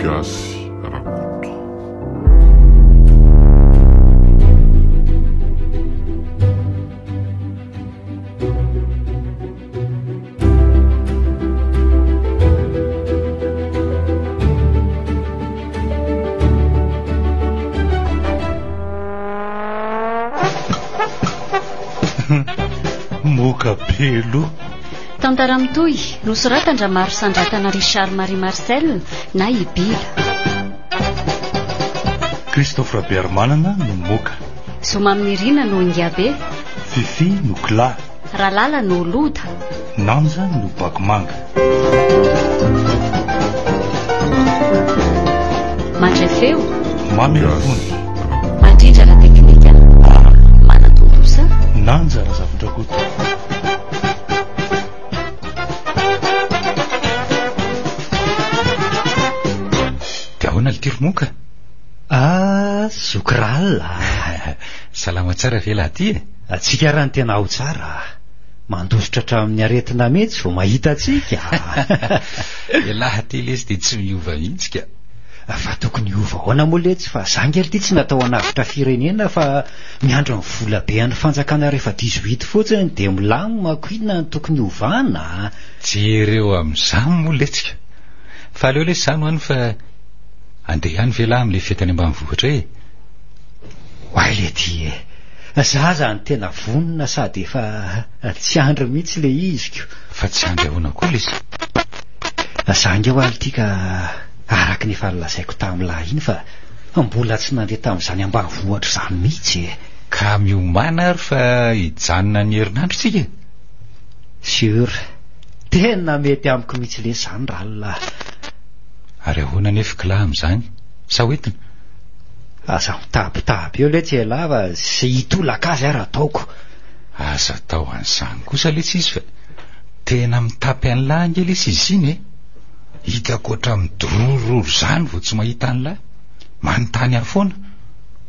Gasy Rakoto. Moka be loha. Tantara mitohy, nosoratan-dRamarosandratana Richard Marie Marcel na i Bila. Christophe Rabearimanana no moka. Zoma Aminirina no Ingabe. Fifi no Kla. Ralala no loda. Nanja no bakomanga. Mandray feo. Mamy Rafony. Mandrindra la teknika. Manatontosa. Nanja Razafindrakoto. Dia ahoana le ry moka? Ah, zoky Ralina ah. Salama tsara ve lahy ty e? Antsika ary ny tena ao tsara ah. Mandositra hatramin'ny aretina mihitsy vao mahita antsika ah. Ialahy ty lesy dia tsy miova mihitsy ka. Fa tokony hiova ahoana moa letsy fa za nge ry ty tsy natao hanavotra firenena fa miandry ny vola be an'ny fanjakana rehefa 18 fotsiny dia milamina ko inona no tokony hovana ah. Jereo amin'izany moa letsy ka. Fa aleo lesy izany ho any fa andeha ihany ve lahy amin'ilay fety any ambanivohitra e? Oay lety e! Za zany tena vonona sady efa tsy andry mihitsy le iziko. Fa tsy andry ahoana koa lesy? Za ange hoa lty ka araka ny efa nolazaiko tamin'lah iny fa mbola tsy nandeha tamin'izany ambanivohitra izany mihitsy e! Ka miomàna ary fa hijanona ny herinandro isika e! Sur! Tena mety amiko mihitsy lesy izany ralina a! Ary ahoana anefa klah amin'izany? Sa hoentina? Aza mitabitaby eo letsy elah fa ze hitolaka azy ary ataoko. Aza atao an'izany kosa letsy izy fa tena mitapy an'lah ange lesy izy iny e! Hitako ohatran'ny midorororo izany vao tsy mahita an'lah. Manontany ahy foana.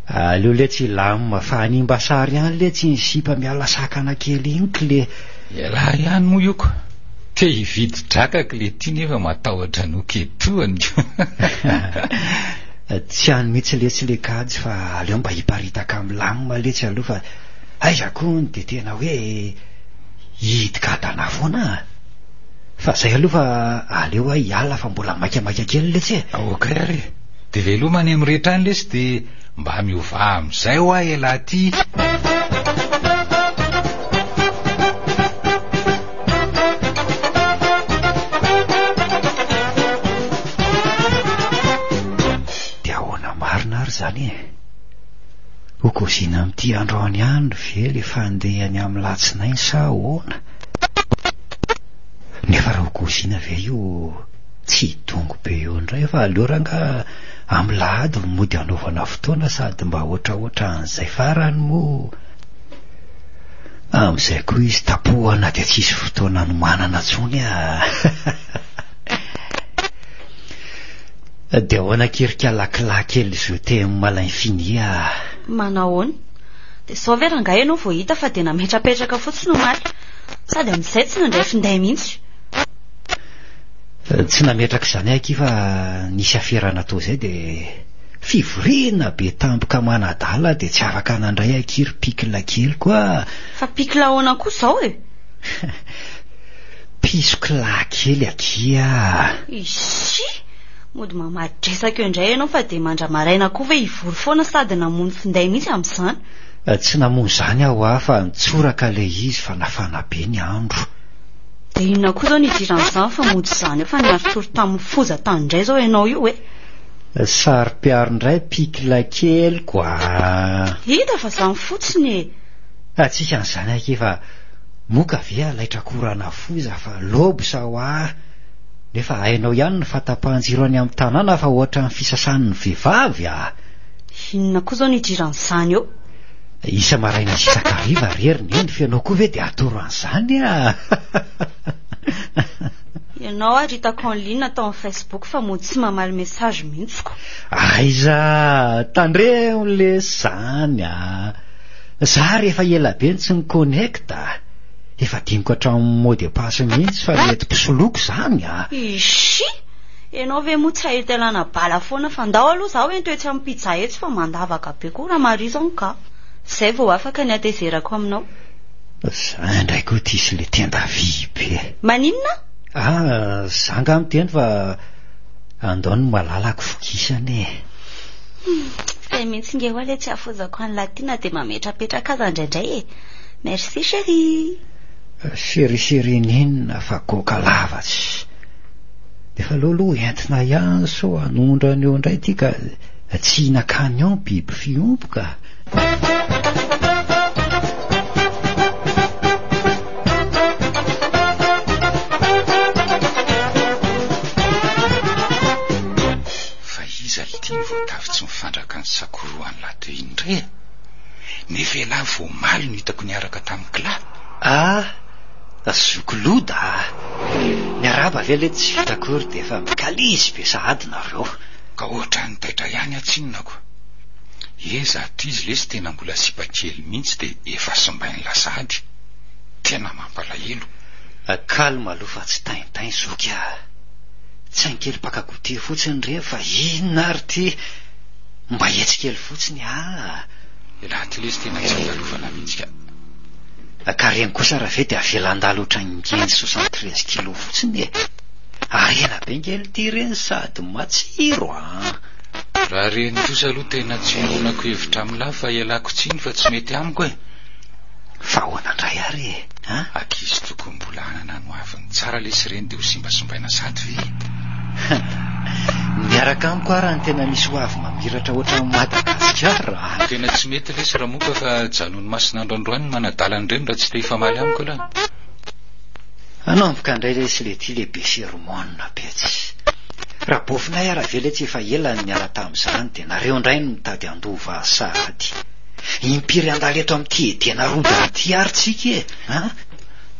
Aleo letsy hilamina fa hanimba sary ihany letsy iny sipa miala sakana kely iny kle. Ialahy ihany moa io ko. Te hividy draka kle ty nefa matahotra ny ho ketohany ko. Tsy any mihitsy letsy le kajy fa aleo mba hiparitaka milamina letsy aloha fa aiza kony de tena hoe hihidy-kadana foana a! Fa zay aloha fa aleo aho hiala fa mbola maikamaika kely letsy e! Ok ary e! De veloma any amin'ny rehetra any lesy de mba miovà amin'izay hoa elah ty! Dia ahoana marina ary izany e? Ho kôzina amin'ity androany ihany ve le fandehany amin'ny latsinainy sa ahoana? Nefa raha ho kôzina ve io tsy hidongy be eo indray fa aleo rangaha amin'ny lahady no mody hanaovana fotoana sady mba ohatraohatran'izay farany moa. Amin'izay koa izy tapohana dia tsisy fotoana hanomanana intsony ah. Dia ahoana kirika lakila kely je t'aime à l'infini ah. Manahoana? Dia izao ve rangahy ianao vao hita fa dia nametrapetraka fotsiny omaly? Sady amin'izay tsy nandray finday mihitsy. Tsy nametraka izany aho akia fa nisy afera natao izay dia fivoriana be tampoka manadala dia tsy afaka nandray akia ry pikla keliko ah. Fa pikla ahoana koa izao e? Piso kila kely akia ah. Isy! Mody mamadi-dresaka eo indray ianao fa dia mandra-maraina koa ve hivory foana sady namono finday mihitsy amin'izany? Tsy namono izany aho ah fa nitsoraka ilay izy fa nafana be ny andro. Dia inona koa izao no idiran'izany fa mody izany eo fa niari-tory tamin'ny foza tany indray izao ianao io e! Saro-piaro indray pikla keliko ah. Hita fa izany fotsiny e! Tsisy an'izany akia fa moka ve halaitra korana foza fa lobsa hoa nefa hainao ihany ny fahatapahan-jiro any amin'ny tanàna fa ohatran'ny fisasan'ny vehivavy ah! Inona koa izao no idiran'izany eo? Isa-maraina sy isan-kariva re ry neny f'ianao koa ve dia atoro an'izany ah! Ianao ary hitako en ligne tao amin'ny Facebook fa mody tsy mamaly message mihitsy ko. Aiza! Tandremo lesy zany ah! Za ary efa ela be no tsy ni-connecte ah! Efa adinoko hatramin'ny mot de passe mihitsy fa mety mpisoloky zany ah! Ishii! Ianao ve moa tsy hahita ilana bala foana fa ndao aloha izaho ento etsy amin'ny pizza etsy fa mandavaka be koa raha marizan ka. Izay vao afaka ny hatezerako aminao. Za indray koa ity sy le tenda vy be. Maninona? Ah, za angaha miteny fa andao ny malalako vokisana e. Zay mihitsy nge hoa le tsy hafozako an'i Latina dia mametrapetraka aza indraindray e. Merci chérie. Chérie chérie n'inona fa goaka lava tsy. Efa aleo aloha entina ihany sao hanondrana eo indray ity ka tsy hihinan-kanina eo ny biby fiompy ka. Fa iza ity ny voatavo tsy mifandraka ny sakorohan'i lahy teo iny indray e? Nefa ialahy vao omaly no hitako niaraka tamin'i Kla. Ah! Zoky Loda ah! Miarahaba ve letsy tsy vita akory dia efa mikalizy be sahady nareo. Ka ohatran'ny taitra ihany aho tsinona ko. Eza ato izy lesy tena mbola sipa kely mihitsy dia efa simbain'lah sahady. Tena mampalahelo. Calme aloha fa tsy taintain zoky ah. Tsy hain kely mpaka goûter fotsiny ireny fa inona ary ity? Mba hetsy kely fotsiny ah. Elah ty lesy tena tsy andalovana mihitsy ka. Ka reny kosa raha ve dia avela handalo ohatran'ny ngenjy 73 kilos fotsiny e! Harena be nge lty reny sady matsiro an! Raha reny kosa aloha tena tsy iombonako hevitra amin'lah fa ialako tsiny fa tsy mety amiko e! Fa ahoana indray ary e? An? Ankizy tokony mbola hanana ny hoaviny tsara lesy ireny dia ho simbasimbaina sady ve e? Miaraka amiko ara ny tena misy hoavy mamiratra ohatran'i Madagasikara a! Tena tsy mety lesy Ramoka fa ajanony masin'andro androany ny manadala an'ireny raha tsy te hifamaly amiko ialahy. Hanomboka indray lesy le ty le be sermona be tsy. Raha bofinay ara ve letsy efa ela ny niala tamin'izany dia nareo indray no mitady handova azy sahady. Impiry handalo eto amin'ity Edena rodana ity ary tsika e! An?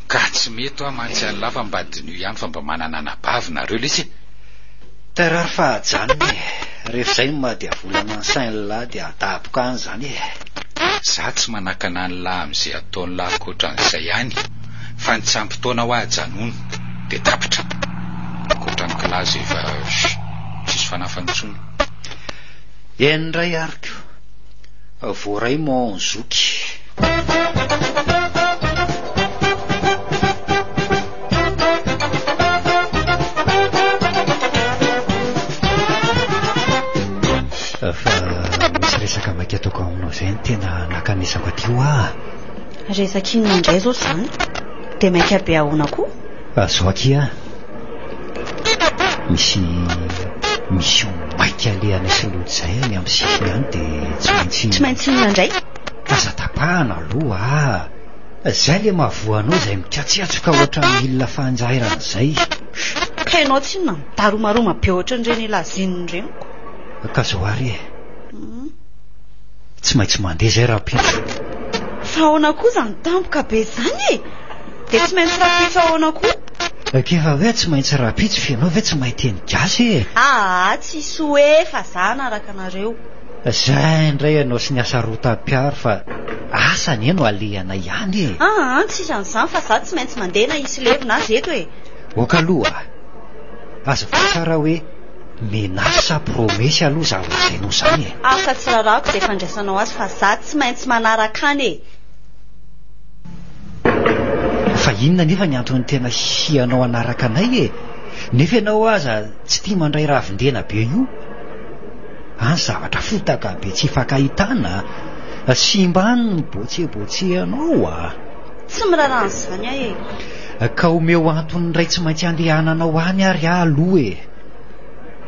Ka tsy mety hoa mantsy an'lah fa mba diniho ihany fa mba manana anabavy nareo lesy e! Terreur fa ajanony e! Rehefa izay no maha diavolana ny sain'lah dia adaboka any izany e! Za tsy manakana an'lah amin'izay ataon'lah ankoatran'izay ihany fa ny tsy ampy taona hoa ajanony dia tapitra! Ankoatran'ny kilaza efa tsisy fanafany intsony. Eny indray ary ko! Voaray mon zoky. Fa misy resaka maika ataoko aminao izay no tena nakanesako aty hoa. Resaka inona indray izao izany? Dia maika be ahoana koa? Zao akia. Misy mission maika alehanay sy Lojy izay any amin'ny sisiny any dia tsy maintsy. Tsy maintsy inona indray? Aza tapahana aloha ah! Zay le mahavoa anao izay mikatsiatsoka ohatran'ny milina fanjairana izay. Ka ianao tsinona midaromaroma be ohatran'ireny Elazine ireny ko. Ka zao ary e. Tsy maintsy mandeha izay rahampitso. Fa ahoana koa izany tampoka be izany e? Dia tsy maintsy rahampitso ahoana koa? K'efa hoe tsy maintsy rahampitso f'ianao ve tsy mahay teny gasy e? Aa tsisy hoe fa za hanaraka anareo. Zay indray ianao sy ny hasarotam-piaro fa asa anie no alehanay ihany e! Aa tsisy an'izany fa za tsy maintsy mandeha na hisy levona aza eto e! Ok aloha a! Azafady tsara hoe menace sa promesse aloha izany lazainao izany e! Asa tsy rarahako izay fandraisanao azy fa za tsy maintsy manaraka any e! Fa inona anefa ny antony tena hianao hanaraka anay e? Nefa ianao aza tsy tia mandray ravin-dena be io. Any zavatra fotaka be tsy ifankahitana, simba any ny botse-botsehanao a! Tsy miraharaha an'izany aho e! Ka omeo antony iray tsy maintsy handehananao any ary aho aloha e!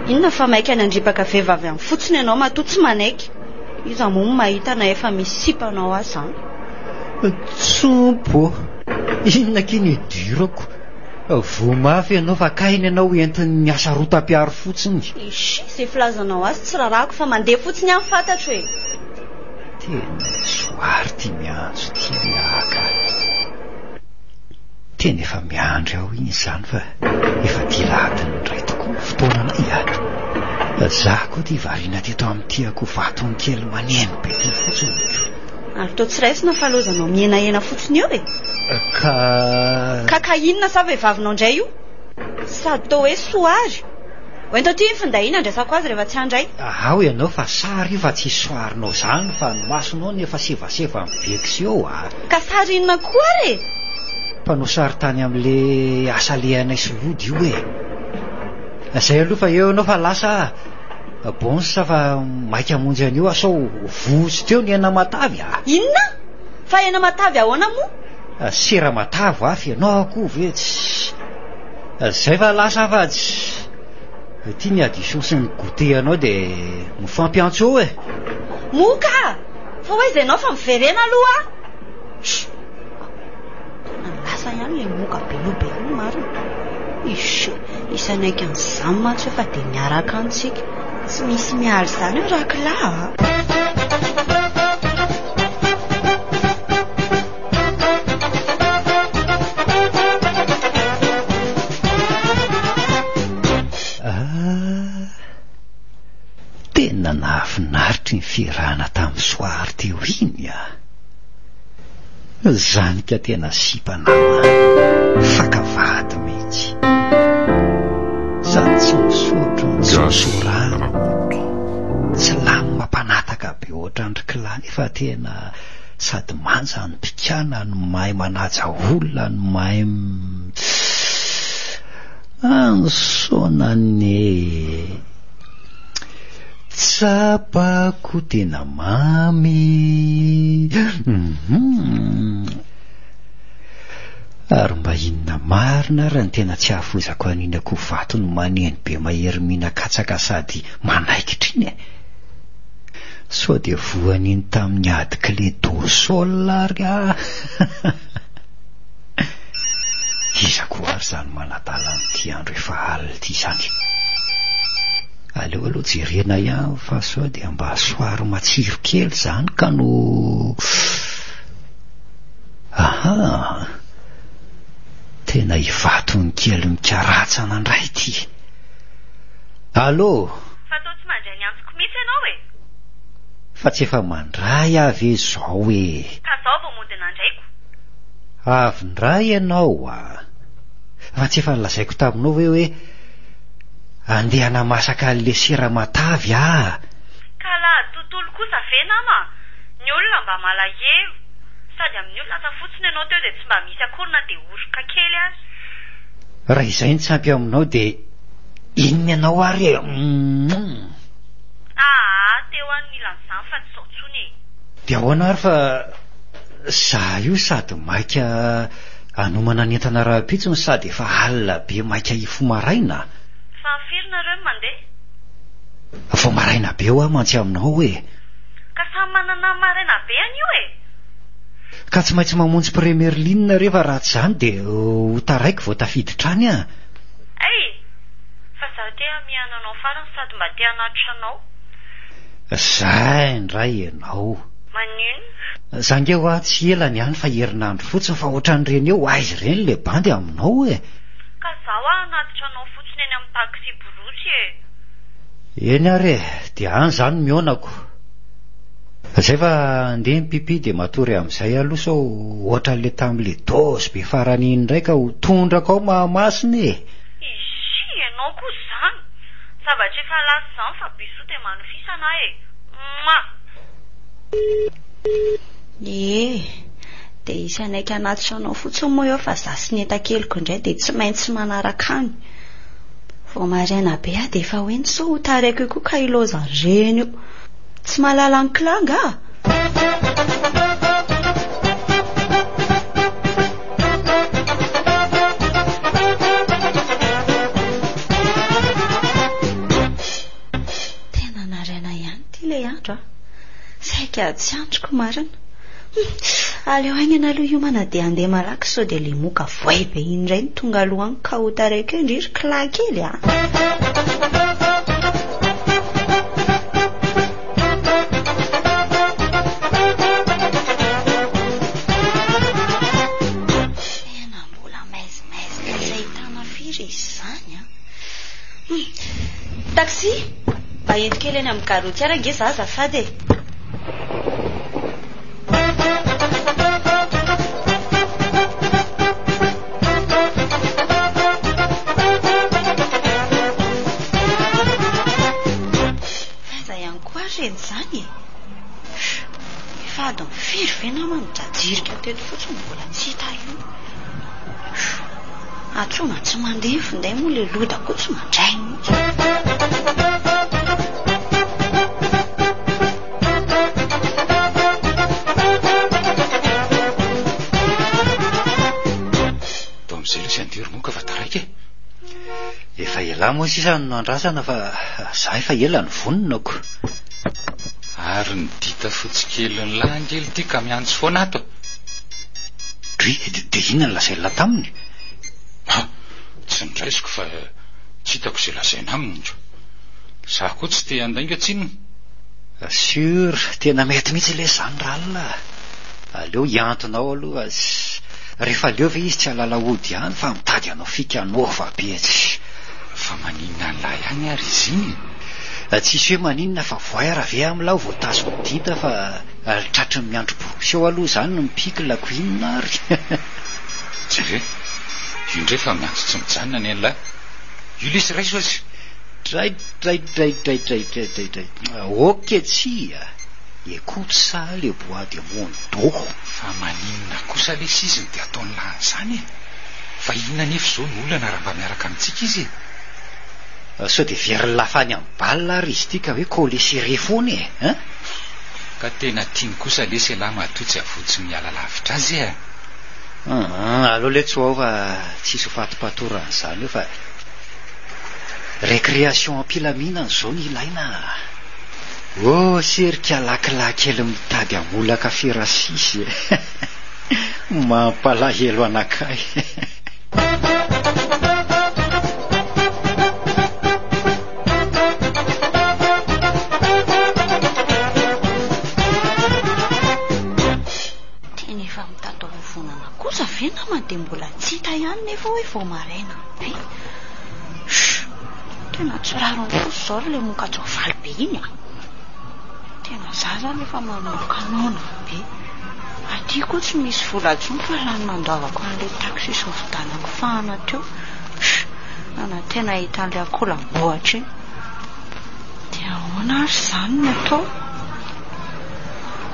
Inona fa maika ny handripaka vehivavy any fotsiny ianao matoa tsy manaiky. Iza moa no mahita na efa misy sipanao aza an? Tsompo ô! Inona akia ny idirako? Voa mafy ianao fa kainy ianao entin'ny hasarotam-piaro fotsiny. Ishh, izay filazanao azy tsy rarahako fa mandeha fotsiny aho fantatro e! Tena soary ity miantso ity ry aka. Tena efa miandry ao iny izany fa efa dila adiny iray tokoa ny fotoananay a! Za koa ity variana teto amin'ity akoho vatony kely maneno be ity fotsiny ko. Ary toa tsy raisina fa lozanao mihenahena fotsiny eo e! Ka. Ka ka inona sa vehivavinao indray io? Sady toa hoe soa ary? Hoento aty iny finday iny handraisako azy rehefa tsy handray. Ao ianao fa sary io fa tsy soarinao izany fa ny masonao no efa sevaseva mivex eo a! Ka sary inona koa ary e? Mpanao sary tany amin'le asa alehanay sy lody io e! Zay aloha fa eo ianao fa lasa a! Bons fa maika hamonjy an'io aho sao vozo teo ny hena matavy a! Inona? Fa hena matavy ahoana moa? Sera matavy wa f'ianao koa ve tsy. Zay fa lasa aho fa tsy. Ity ny addition sy ny goûter anao dia mifampiantso eo e! Moka a! Fa ho aiza ianao fa miverena aloha a! Chut! Tena lasa ihany ilay moka be io be iny marina. Iche! Hisy hanaiky an'izany mantsy eo fa dia miaraka any tsika. Tsy misy miala izany eo Rakla a! Ah! Tena nahafinaritra iny fiarahana tamin'i Soary teo iny ah! Zany ka tena sipa nama faka vady mihitsy. Sady tsy misotro no tsy Gasy misorano. Rakoto. Tsy lany mampanataka be ohatran-dry kila nefa tena sady manja no mpikana no mahay manaja olona no mahay Ansaona anie. Tsapako tena mamy. Hum. Ary mba inona marina ary ny tena tsy hahafoizako an'iny akoho vatony maneno be mahery mihinan-katsaka sady manaikitra iny e? Sao dia voan'iny tamin'ny ady clé do sol ary aho? Iza koa ary izany manadala amin'ity andro efa alina ity izany? Aleo aloha jerena ihany fa sao dia mba soary matsiro kely izany ka no... Aha! Tena ivatony kely mikaratsana indray ity. Allô? Fa toa tsy mandray ny antsoko mihitsy ianao e! Fa tsy efa mandray aho ve izao e? Ka izao vao mody nandraiko. Avy indray ianao a! Fa tsy efa nolazaiko taminao ve hoe Andeha hanamasaka an'le sira matavy ah! Ka alahady tontolo kosa ve nama? Ny olona mba malahelo. Sady amin'io lasa fotsiny ianao teo dia tsy mba misy akory na dia oroka kely aza. Raha izay no tsy ampy aminao dia inona ianao ary e? Humm. Aa teo aho no nila an'izany fa tsy izao intsony e. Dia ahoana ary fa za io sady maika Hanomana ny entana rahampitso no sady efa alina be maika hifoha maraina. Fa amin'ny firy nareo no mandeha? Vao maraina be hoa mantsy aminao e! Ka samy manana ny maraina be anio e! Ka tsy maintsy mamonjy première ligne nareo fa raha tsy izany dia ho taraiky vao tafiditra any an! Hay! Fa za te hamihana anao farany sady mba te hanatitra anao. Zay indray ianao. Maninona? Za nge hoa tsy ela ny any fa herinandro fotsiny fa ohatran'ireny eo aiza ireny le bandy aminao e! Ka za hoa hanatitra anao fotsiny eny amin'ny taxi borosy e! Eny ary e, dia any zany mihaonako. Zay fa andeha ny pipi dia matory amin'izay aloha sao ohatran'le tamin'le dose be farany iny indray ka ho tondraka ao Mahamasina e! Izy, ianao koa izany! Zavatra efa lasa izany fa bisous dia manofisana aho e! Mouah! Ie, dia hisy hanaiky hanatitra anao fotsiny moa eo fa za sy ny entan-keliko indray dia tsy maintsy manaraka any. Vao maraina be aho dia efa hoe ny sao ho taraiky eo koa ka ilaozan'ireny io. Tsy mahalala ny kila angaha? Tena naraina ihany ity ilay andro a! Saika tsy andriko marina. Hum, aleo haingana aloha hiomana dia handeha malaky sao dia ilay moka voay be iny indray no tonga aloha any ka ho taraiky eo ndry ry kila kely a! Tena mbola maizimaizina tsy ahitana firy izy izany an! Hum. Taxi! Mba ento kely eny amin'ny gare routière ange za azafady e! teto fotsiny mbola tsy hita io. Antsoina tsy mandeha ny finday moa ilay loda koa tsy mandray mihitsy. Atao amin'izay lesy andeha ry moka fa taraiky e. Efa ela moa sisa no nandrasana fa za efa ela no vonona ko. Ary ny dita fotsy kelin'ny lahy ange ity ka miantso foana ato. Dry, dia inona no lazain'lah taminy? Ha, tsy noraisiko fa tsy hitako izay lazaina aminy ko. Za koa tsy te handainga tsinona. Sûr, tena mety mihitsy lesy izany Ralina a! Aleo hiantona ao aloha, rehefa leo ve izy tsy halala hody ihany fa mitady hanao fika nôva be tsy. Fa maninona an'lah ihany ary izy iny e? Tsisy hoe maninona fa voay ra ve amin'lah voatazon'ny dinta fa tratry ny miandry borosy eo aloha izany no mi-picle ko inona ary? Jereo, io indray fa miantso tsy mijanona ny an'lah. Io lesy raiso azy. Dray dray dray dray dray dray dray dray ok tsia écoute ça le bois de mon dos. Fa maninona kosa lesy izy no dia ataony lany izany e? Fa inona anefa izao no olana raha mba miaraka amintsika izy e? Sao dia very lafany amin'ny bal ary izy ity ka hoe collé serré foana e hein? Ka tena tiany kosa lesy ialahy matoa tsy avotsy miala lavitra azy e! Hum, aleo letsy ho ao fa tsisy ho fatipatorana izany eo fa Récréation am-pilaminana izao no ilaina a! Oh serika lakilahy kely mitady hamolaka ferasisy e! Mampalahelo anakahy. Tena efa mitataovovonana kosa ve namana dia mbola tsy hita ihany nefa hoe vao maraina be. Shh! Tena tsy rariny kosa izao ry ilay moka-tsoavaly be iny a! Tena za zany efa manomboka noana be. Aty koa tsy misy vola intsony fa lany nandoavako an'ilay taxi nividianako fahana teo. Shh! Nanantena hahita an'ilay akoho-lambohitra iny. Dia ahoana ary izany no atao?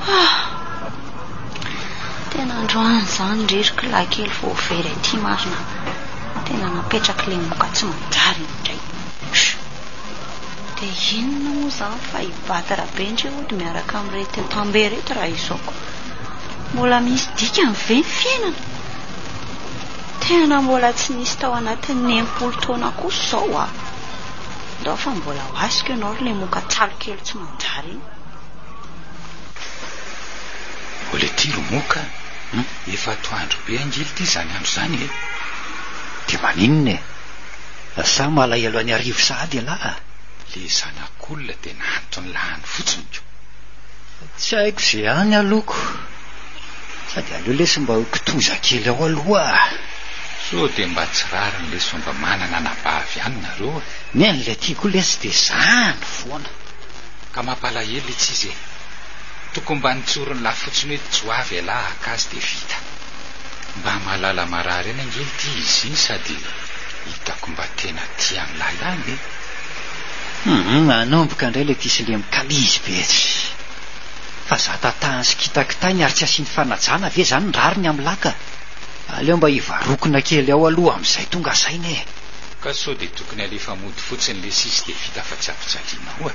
Ah! Tena androany izany ry ry kila kely vao very aty marina. Tena napetrak'ilay moka tsy manjary indray. Shh! Dia inona moa izany fa i Badra be ndry hody miaraka amin'ireto tambe ireto raha izao ko. Mbola misy dikany ve ny fiainana? Tena mbola tsy nisy tao anatin'ny 60 taona kosa izao ah. Ndao fa mbola ho azoko ianao ry ilay moka tsalo kely tsy manjary iny. Mbola ety ry moka a! Efa atoandro be ange ity izany andro izany e! Dia maninona e? Sa malahelo an'i Arivo sahady ialahy a? Le zanak'olona dia nahantony lany fotsiny ko! Tsy haiko izay any aloha ko! Sady aleo lesy mba ho kitoza kely ao aloha a! Sao dia mba tsy rariny lesy fa mba manana anabavy ihany nareo e! Ny an'ilay aty koa lesy dia zany foana! Ka mampalahelo itsy izy e! Tokony mba nitsorin'lah fotsiny hoe tsy ho avy ialahy haka azy dia vita. Mba mahalala marary ihany ange ity izy iny sady hitako mba tena tia an'lah ihany e! Hum, manomboka indray ilay tisilem kalizy be tsy. Fa za tatahany sy kitakitainy ary tsy asiany fanajana ve zany ny rariny am laka? Aleo mba hivarokona kely ao aloha amizay tonga saina e! Ka sao dia tokony alefa mody fotsiny lesy izy dia vita fa tsy ampijaliana ao e!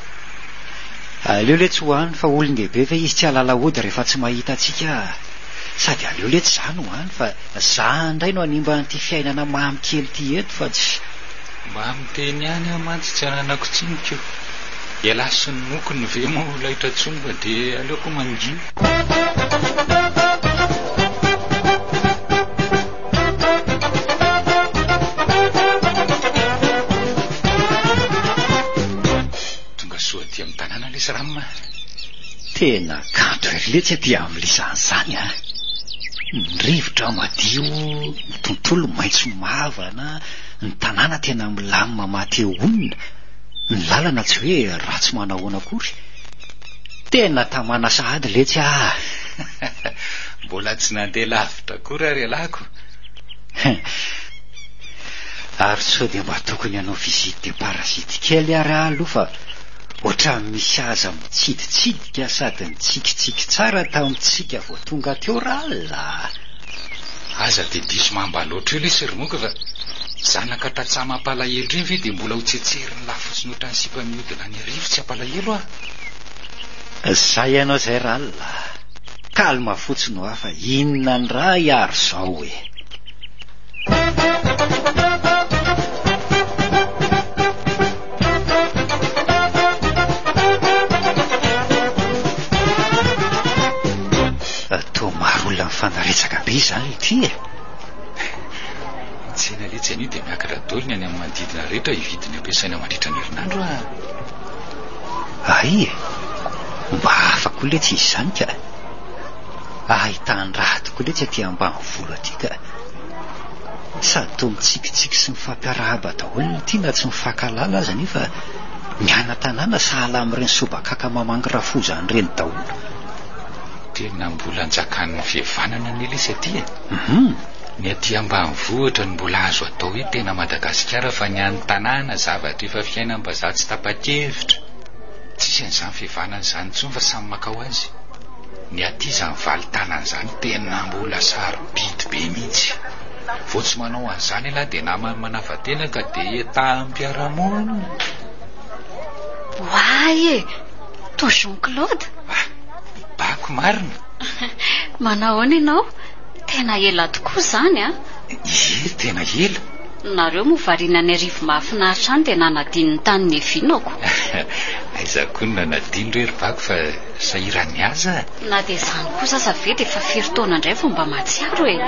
Aleo letsy ho any fa olon-dehibe ve izy tsy halala hody rehefa tsy mahita antsika a! Sady aleo letsy za no any fa za indray no hanimba an'ity fiainana mamy kely ity eto fa tsy. Mba miteny ihany aho mantsy tsy ananako tsiny ko! Ialahy sy ny mokony ve moa ho laitra intsony fa dia aleoko mangina. Tonga soa aty amin'ny tanàna lesy Ram a! Tena kanto ery letsy aty amin'ilay izany izany a! Ny rivotra madio, ny tontolo maitso mavana, ny tanàna tena milamina maha te honina, ny lalana tsy hoe ratsy manahoana akory. Tena tamana sahady letsy ah! Mbola tsy nandeha lavitra akory ary ialahy ko! Ary sao dia mba tokony hanao visite de parasite kely ary aho aloha fa. Ohatran'ny misy aza mitsiditsidika sady nitsikitsiky tsara tamintsika vao tonga teo ralina a! Aza dia diso mamba loatra eo lesy ry moka fa zanaka tantsaha mampalahelo ireny ve dia mbola ho tsetserin'ny lahy fotsiny ohatran'ny sipa mihodina any Iarivo tsy hampalahelo aho? Zay ianao zay ralina a! Calme fotsiny hoa fa inona ndray ary zao e! Toa maro olona mifanaretsaka be izany ity e! Ny tsena letsy anio dia miakatra daholo ny any amin'ny manodidina rehetra hividy ny ampiasaina mandritra ny herinandro a! Hay e! Mba hafa koa letsy izy izany ka! Ahitan-draha tokoa letsy aty ambanivolo aty ka! Sady toa mitsikitsiky sy mifampiarahaba daholo ny ity na tsy mifankahalala aza nefa miana-tanàna sahala amin'ireny sobakaka mamangy rafozana ireny daholo. Tena mbola anjakan'ny fihavanana anie lesy aty e! Ny aty ambanivohitra no mbola azo atao hoe tena Madagasikara fa ny any tanàna zavatra efa fiainam-bazaha tsy tapa-kevitra. Tsisy an'izany fihavanana izany intsony fa samy maka ho azy. Ny aty izany valin-tanana izany tena mbola sarobidy be mihitsy. Vao tsy manao an'izany ialahy dia naman'ny manafa-tena ka dia etaham-piarahamonina. Oay e! Toa Jean Claude? Ah, bako marina. Manao ahoana ianao? Tena ela tokoa izany an! Ie, tena ela. Nareo moa variana any Arivo mahafinaritra any dia nanadino ny tany niavianako. Aiza koa no nanadino re ry bako fa Sahiran'ny aza? Na dia izany kosa aza ve dia efa firy taona indray vao mba mahatsiaro e!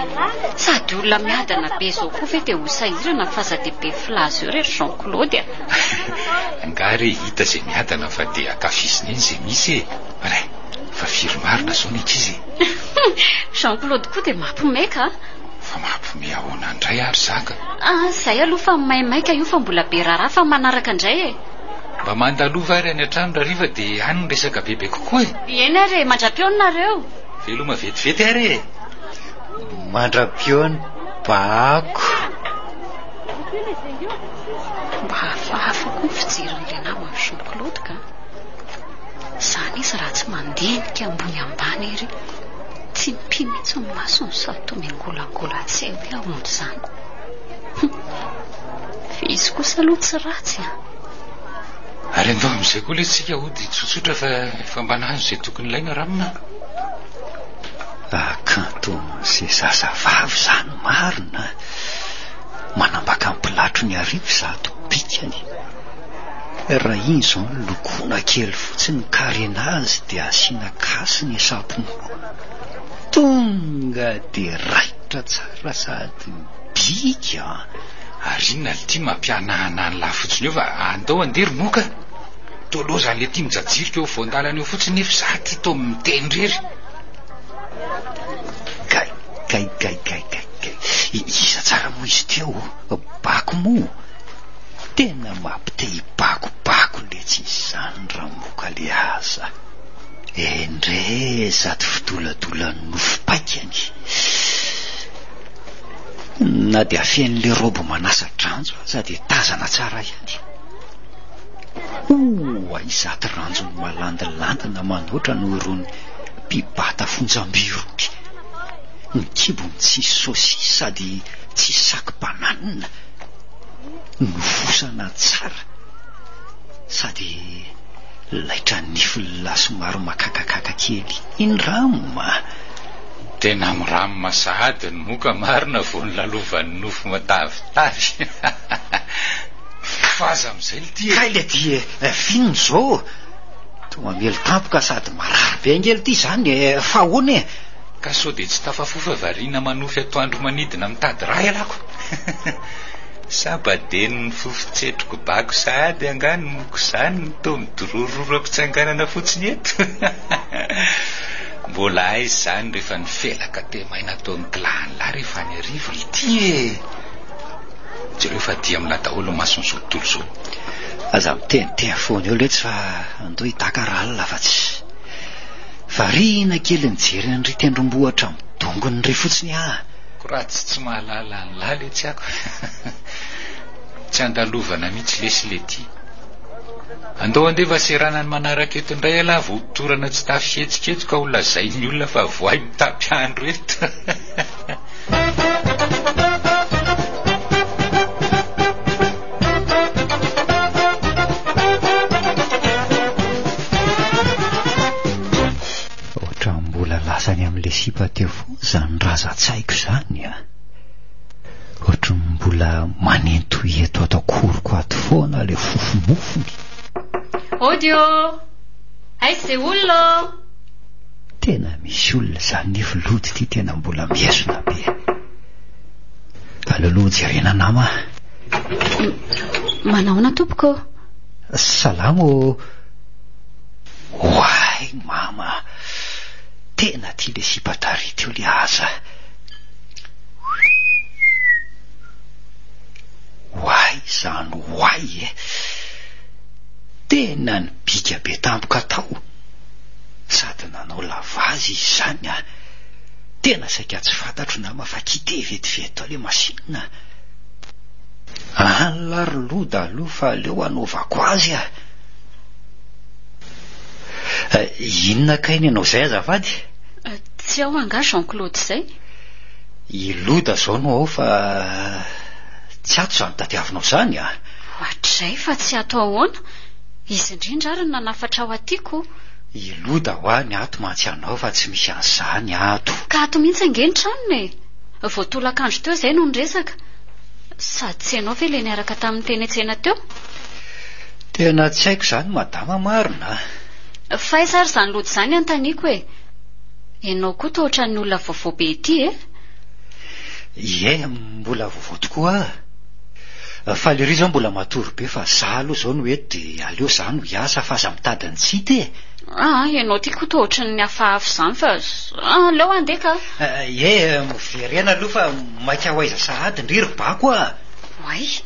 Sady olona miadana be izao koa ve dia ho sahirana fa aza dia be filaza eo re ry Jean Claude a! Angaha re hita izay miadana fa dia ankafizina eny izay misy e! Re, fa firy marina izao ny ankizy e! Jean Claude koa dia mampime ka! Fa mampime ahoana indray ary za ka? Ah, izay aloha fa maimaika io fa mbola be raharaha fa manaraka indray e! Mba mandalova ary any an-trano rahariva dia any ny resaka bebe kokoa e! Eny ary e, mandra-pihaona nareo! Veloma vetivety ary e! Mandra-pihaona Bako! Mba hafahafa koa ny fijerin'ilay naman'i Jean Claude ka! Izany izy raha tsy mandinika ambony ambany ery, tsy mipy mihitsy ny masony sady toa miangolangola tsy hay hoe ahoana izany. Hum! Fa izy kosa aloha tsy ratsy an! Ary andao amin'izay koa lesy tsika hody tsotsotra fa efa mba nahazo izay tokony ilaina ramona. Kanto ze zazavavy zany marina. Manambaka ny mpilatro ny arivo zato bikany. Raha iny izao ny lokoana kely fotsiny ny carénage dia asiana kasy ny sampona. Tonga dia raitra tsara sady bika an. Ary inona lty mampihanahana an'lah fotsiny eo fa andao andeha ry moka a! Toa loza an'le ty mijajirika eo afovoan-dalana eo fotsiny nefa za ty toa miteny irery. Kay, kay, kay, kay, kay, kay. Iza tsara moa izy teo? Bako moa? Tena mampite hibakobako letsy izany ramoka le aza. Endrey zato fidoladolan'ny nofom-paikany. Na dia afen'ilay raoby manasa-dranjo aza dia tazana tsara ihany. Oay izato ranjony malandilandina manoatra noho irony mpibata fonjam-by irony. Ny kibony tsisy saosisy sady tsisy sac banane. Nofosana tsara sady laitra nify somary makakakaka kely iny rama. Tena miramma sahady ny moka marina vao nolalovan'ny nofo matavitavy. Fa aza amin'izay lty e! Kay lty e! F'inona izao? Toa mamely tampoka sady marary be ange lty izany e! Fa ahoana e? Ka sao dia tsy tafafofa variana manofy atoandro manidina mitady rà ialako? Sa baden'ny fofon-tsetroko bako sahady angaha ny moko izany no toa midorororo am-pitsanganana fotsiny eto? Mbola aiza izany rehefa nifelaka temaina ataon'ny clan-lah rehefa any Iarivo ity e! Jereo fa aty aminà daholo ny mason'izao tontolo izao. Aza miteniteny foana eo letsy fa andao hidaka ralina fa tsy variana kely nijery an'ry tendrombohitra midongony ry fotsiny aho. Ko raha tsy tsy mahalala an'lah letsy ako. Tsy andalovana mihitsy lesy lety. Andao andeha fa seranany manaraka eto indray ialahy vao torana tsy tafihetsika eto ka ho lazain'ny olona fa voay mitapy andro eto. Ohatran'ny mbola lasa any amin'ilay sipa teo foana izany razan-tsaiko izany a! Ohatran'ny mbola manento eto ato an-koroko ato foana ilay fofomofony. Ody ô! Aiza izay olona ô? Tena misy olona izany nefa lody ity tena mbola miesona be. Aleo aloha jerena nama a. Manahoana tompoko ô? Salama ô! Oay mama a! Tena tia le sipa tary teo le aza. Oay izany oay e! Tena nibika be tampoka tao. Sady nanao lavazy izy izany a! Tena saika tsy fantatro nama fa quitté vetivety tao le machine. Anla ry loda aloha fa aleo hanaovako azy a! Inona kay ny anao izay azafady? Tsy ao angaha Jean Claude izay? I Loda izao no ao fa tsy ato izany tadiavinao izany a! Ohatr'izay fa tsy ato ahoana? Izy indrindra ary no nanafatra aho aty ko! I Loda hoa ny ato mantsy anao fa tsy misy an'izany ato. Ka ato mihitsy ange ny tranony e! Vao tolakandro teo izay no niresaka. Sady tsy ianao ve ilay niaraka taminy teny an-tsena teo? Tena tsy haiko izany madama marina a! F'aiza ary izany Loda izany anontaniako e? Ianao koa toa ohatran'ny olona vaovao be ity e! Ie, mbola vaovao tokoa aho. Fa lery izao mbola matory be fa za aloha izao no eto dia aleo za no hiasa fa aza mitady ny tsy hita e! Aa, ianao ity koa toa ohatran'ny hafahafa izany fa aleo handeha ka! Ie, miverena aloha fa maika ho aiza sahady ndry ry bako a! Oay!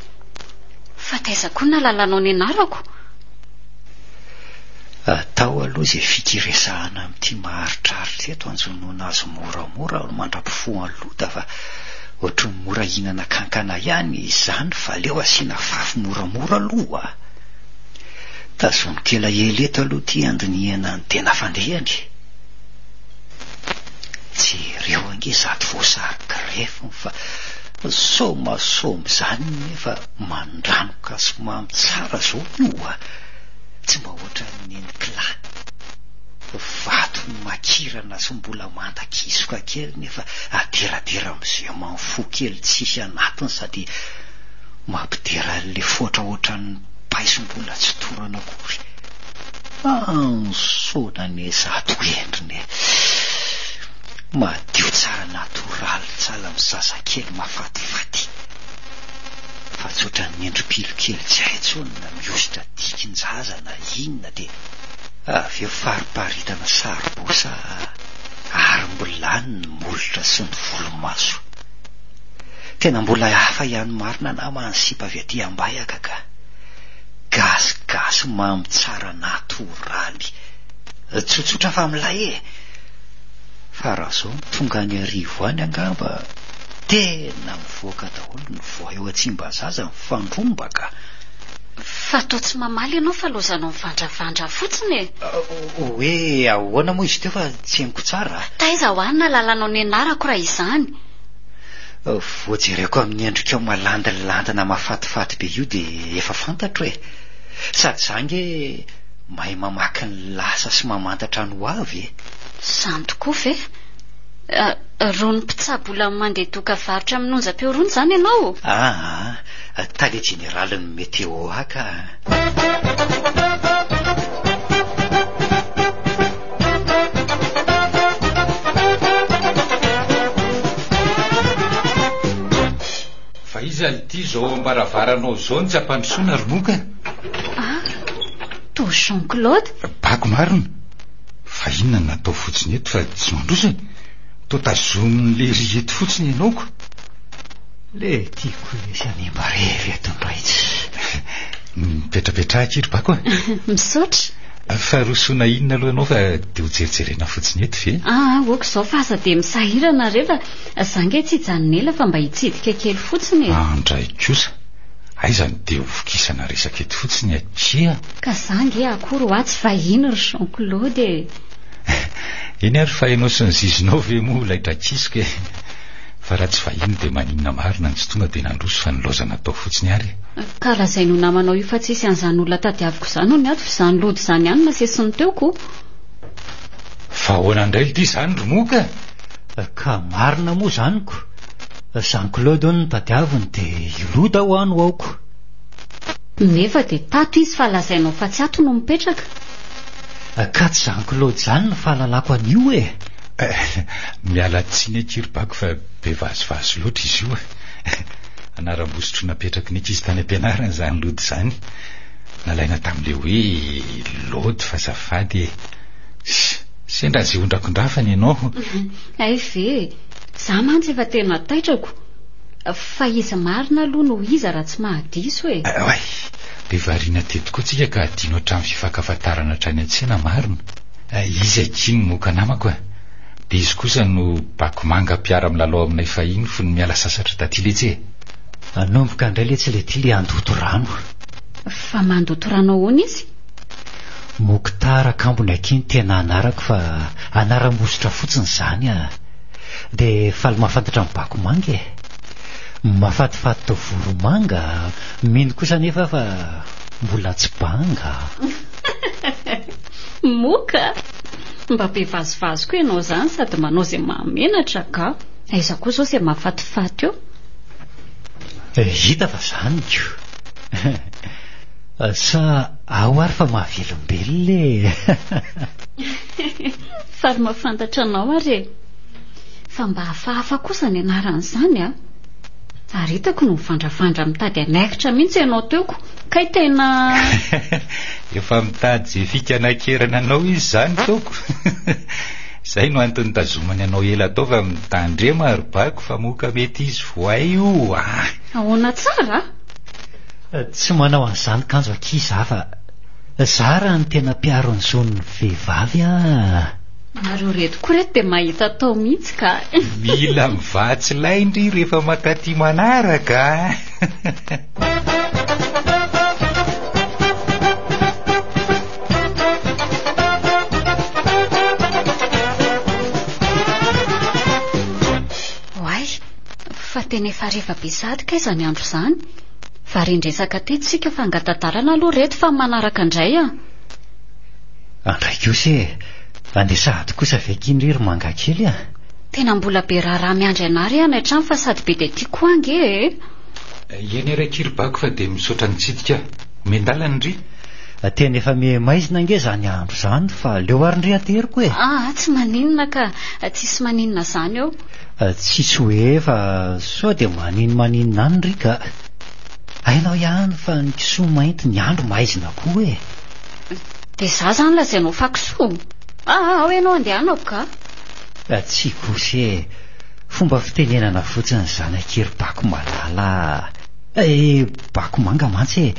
Fa taiza koa no nahalalanao ny anarako? Atao aloha izay fikiresahana amin'ity maharitraritra eto anjonoana azy moramora mandra-pifoha an'i Loda fa ohatry ny mora hihinana kankana ihany izany fa aleo asiana fafy moramora aloha a! Tazomiko elaela eto aloha ity handinihana ny tena fandehany. Jereo ange izato voasary grefy fa somasoma izany nefa mandranoka sy mamy tsara zao io a! Tsy mba ohatran'ny neny kla. Vato makirana sy mbola manta kisoka kely nefa aderadera amin'izay manfo kely tsisy anatiny sady mampidera an'ilay foatra ohatran'ny paiso mbola tsy torana akory. Ansoana anie izato endriny e! Madio tsara natoraly sahala amin'ny zazakely mahafatifaty. Fa tsy ohatran'ny endri-pilo kely tsy hay intsony na mihosotra dikin-jaza na inona dia avy eo fariparitana saribao sa arim-bilany ny molotra sy ny volomaso. Tena mbola hafa ihany marina nama ny sipa avy aty Ambayaka ka. Gasigasy mamy tsara natoraly. Tsotsotra fa milay e! Fa raha zao no tonga any Iarivo any angamba tena mivoaka daholo ny voay eo Tsimbazaza mifandrombaka. Fa toa tsy mamaly ianao fa lozanao mivandravandra fotsiny e! Hoe ahoana moa izy teo fa tsy henoko tsara a! Taiza ho any nahalalanao ny anarako raha izany? Vao jereko amin'ny endrikao malandilandina mahafatifaty be io dia efa fantatro e! Sady za ange mahay mamaky ny lasa sy mamantatra ny ho avy e! Izany tokoa ve? Rony mpitsabo olona mandeha doka varotra amin'ny onjam-peo rony izany ianao? Aa, tale jeneralin'ny Météo aho ka. Fa iza ity izao am-baravaranao izao no tsy ampandrosoana ry moka? Ah, toa Jean Claude? Bako marina. Fa inona no natao fotsiny eto fa tsy mandroso e? Toa tazomin'ny lery eto fotsiny ianao ko. Le tiako lesy hanimba revy eto indray tsy. Mipetrapetraha akia ry Bako a. Misaotra. Fa rosoana inona aloha ianao fa dia ho jerijerena fotsiny eto ve? Ah, ok izao fa aza dia misahirana re fa za nge tsy hijanona ela fa mba hitsidika kely fotsiny e. Andray kosa. Aiza no dia ho vokisana resaka eto fotsiny akia? Ka za nge akory hoa tsy vahiny ry Jean Claude e! Eny ary fa ianao sy ny zizinao ve moa laitra kisoka e! Fa raha tsy vahiny dia maninona marina no tsy tonga dia nandroso fa nilaozana tao fotsiny ary e! Ka lazain'io namanao io fa tsisy an'izany olona tadiaviko izany hono ato fa izany lody izany ihany no nasesiny teo ko! Fa ahoana indray lty izany ry moka? Ka marina moa izany ko! Jean Claude hono no tadiaviny dia i Loda hoa no aoko. Nefa dia tato izy fa lazainao fa tsy ato no mipetraka. Ka tsy Jean Claude izany no fahalalako an'io e! Miala tsiny akia ry Bako fa be vazivazy loatra izy io e! Anaram-bositro napetraky ny ankizy tany am-pianarana izany Lody izany. Nalaina tamin'ilay hoe Lody fa azafady e! Sendra izay ondrakondrafana ianao. Hay ve e! Za mantsy efa tena taitrako. Fa iza marina aloha no iza raha tsy mahadiso e? Oay! Be variana teto koa tsika ka adino hatramin'ny fifankafantarana hatrany an-tsena marina. Izy akia no moka namako e! Dia izy kosa no bakomanga mpiara-milalao aminay fahiny fony miala sasatra taty letsy e! Hanomboka indray letsy le ty le handoto rano. Fa mandoto rano ahoana izy? Mokhtar kambony akia ny tena anarako fa anaram-bositra fotsiny izany ah. Dia faly mahafantatra ny bakomanga e. Mahafatifaty toa voromanga, mino kosa anefa aho fa mbola tsy banga. Moka! Mba be vazivazy koa ianao izany sady manao izay mahamenatra ka. Aiza koa izao izay mahafatifaty eo? Hita fa izany ko. Sa ao ary fa mahavelombelona e! Faly mahafantatra anao ary e! Fa mba hafahafa kosa ny anaran'izany a! Ary hitako no mivandravandra mitady hanaikitra mihitsy ianao teo ko! Kay tena. Efa mitady izay fika hanakerana anao izy izany toako! Izay no antony nitazomany anao ela tao fa mitandrema ry bako fa moka mety izy voay io a! Ahoana tsara? Tsy manao an'izany kanjo akia za fa za raha ny tena mpiaro ny zon'ny vehivavy ah. Nareo reto koa reto dia mahita atao mihitsy ka. Mila mivatsy lay ndry rehefa makaty manaraka a. Oay, fa tena efa hariva be sahady kay izany andro izany. Varian-dresaka teto isika fa angata-dalana aloha reto fa manaraka indray an! Andray kosa e! Andeha sahady kosa ve akia ndry ry mangakely a! Tena mbola be raharaha miandry anah re any an-trano fa sady be dia tia koa ange e! Eny ary akia ry Bako fa dia misaotra nitsidika. Omen-dalana ndry. Tena efa miha-maizina ange izany andro izany fa aleo ary ndry ateriko e! Aa tsy maninona ka! Tsisy maninona izany eo. Tsisy hoe fa sao dia maninomaninona any ry ka. Hainao ihany fa ny kisoa mainty ny andro maizina koa e. Dia za zany lazainao fa kisoa? Aa ao ianao andehanako ka. Tsia kosa e. Fomba fitenenana fotsiny izany akia ry Bako malala a. Eh, Bako manga mantsy e.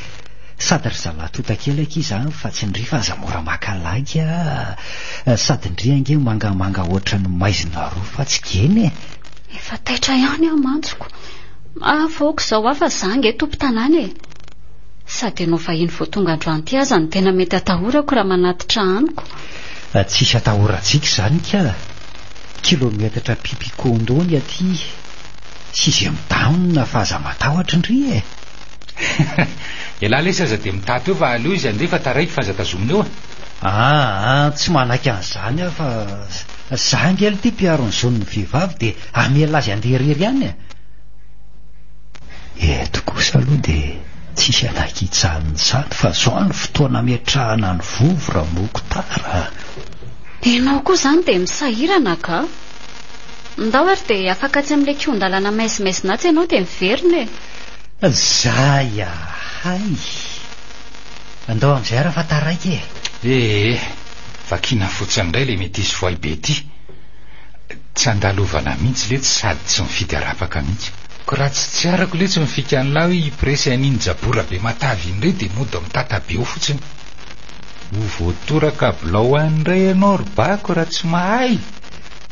Sady ry zalahy tontakely akia izany fa tsy ndry fa aza mora maka lagy a. Sady ndry ange mangamanga ohatran'ny maizina roa fa tsy geny e! Efa taitra ihany aho mantsy ko! Avoaka izao aho fa za ange tompon-tanàna e! Sady ianao vahiny vao tonga androany ity aza no tena mety atahorako raha manatitra amiko. Tsisy atahorantsika izany ka! Kilometatra pipi-kondo ny aty, sixième down fa aza matahotra ndry e! Ialahy lesy aza dia mitaty eo fa aleo izy handeha fa taraiky fa aza tazomina eo e! Aa tsy manaiky an'izany aho fa za ange aloha ity mpiaro ny zon'ny vehivavy dia hamela azy handeha irery ihany e! Eto kosa aloha dia tsisy hanaiky hijanona izany fa zao no fotoana ametrahana ny vovo Ramokotar a! Ianao koa izany dia misahirana ka! Ndao ary dia afaka atsy amin'ilay kihon-dalana maizimaizina atsy ianao dia miverina e! Zay a! Hay! Andao amin'izay ary fa taraiky e! Ee, vakiana fotsiny indray ilay metisy voay be ity. Tsy andalovana mihitsy letsy sady tsy mifidy arapaka mihitsy. Ko raha tsy tsy arako letsy ny fikan'lah hoe hipresy an'iny jabora be matavy iny indray dia mody mitata be eo fotsiny. Ho voatoraka bilao any indray ianao ry Bako raha tsy mahay!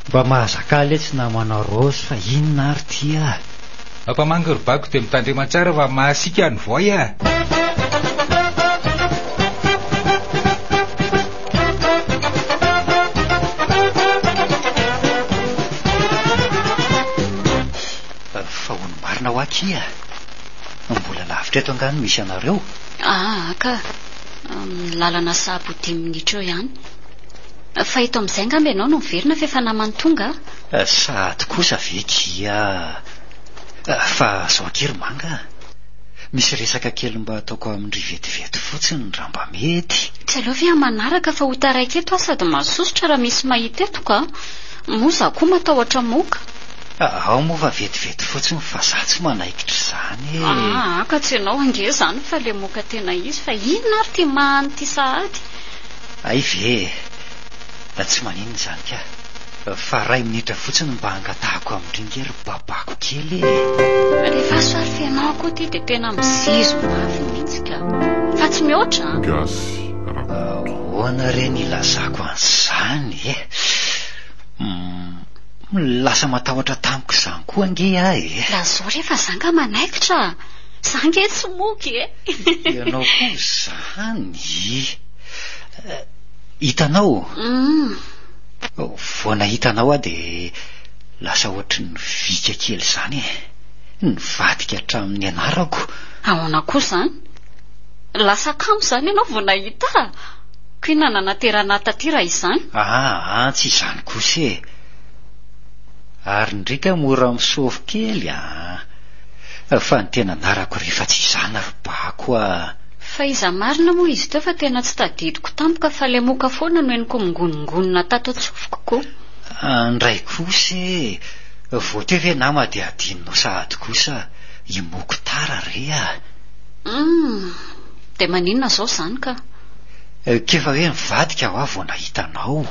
Mba mahazakà letsy namana Rose fa inona ary ity ah! Mampamangy ry bako dia mitandrema tsara fa mahasiaka ny voay a! Fa hono marina hoa akia? Mbola lavitra eto angaha no misy anareo? Aa ka, ny lalana sahabo dimy minitra eo ihany. Fa eto amin'izay angamba ianao no miverina f'efa naman'ny tonga a! Sahady kosa ve kia? Fa zao akia ry Manga a! Misy resaka kely mba ataoko amin-dry vetivety fotsiny raha mba mety. Tsy aleo ve aho manaraka fa ho taraiky eto aho sady mahasosotra raha misy mahita eto ka! Moa izaho koa matahotra moka. Ao moa fa vetivety fotsiny fa za tsy manaikitra izany e! Aa ka tsy ianao ange izany fa le moka tena izy fa inona ary ity mahany ity sahady? Hay ve e! Tsy maninona izany ka! Fa ray minitra fotsiny mba angatahako amin-dry nge ry babako kely e! Alefaso ary fa ianao koa ity dia tena mizizo mafy mihitsy ka! Fa tsy mihoatra an! Gasy Rakoto. Ahoana re ny ilazako an'izany e? Lasa matahotra tamiko izany koa ange aho e! Lazao re fa za nga manaikitra a! Za nge tsy moky e! Ianao koa izany! Hitanao? Vao nahita anao aho dia lasa ohatry ny vika kely izany e! Nivadika hatramin'ny anarako. Ahoana koa izany? Lasa kamo izany ianao vao nahita ahy? Ko inona nanaterana ahy taty raha izany? Aa, tsy izany kosa e! Ary ndry ka mora misôfo kely a! Fa ny tena anarako rehefa tsy izany ry bako a! Fa iza marina moa izy teo fa tena tsy tadidiko tampoka fa le moka foana no henoko mingonongonona tato an-tsofiko ko! Ndray kosa e! Vao teo ve nama dia adinonao sahady kosa i Mokhtar re a! Humm! Dia maninona izao izany ka? K'efa hoe nivadika aho vao nahita anao.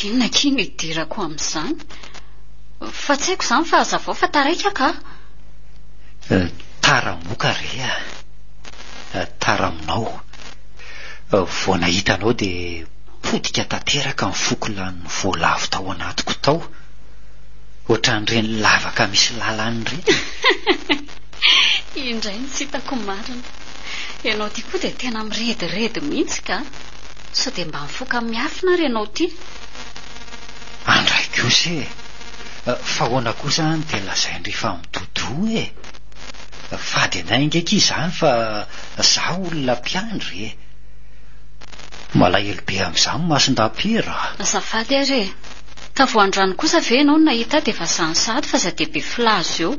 Inona akia no idirako amin'izany? Fa tsy haiko izany fa hazavao fa taraiky aho ka! Tara moka re a! Tara aminao. Vao nahita anao dia potika tanteraka ny foko lanin'ny voalavo tao anatiko tao. Ohatran'ireny lavaka misy lalany ireny. Indray no tsy hitako marina. Ianao ity koa dia tena mirediredy mihitsy ka! Sao dia mba mifoka miafina ary ianao ity? Andray kosa e! Fa ahoana kosa no dia lazain-dry fa midodo e? Fady anay ange akia izany fa za olona mpiandry e! Malahelo be amin'izany Masindapera a! Azafady ary e! Ka vao androany kosa ve ianao no nahita ahy dia efa zany sahady fa aza dia be filaza eo.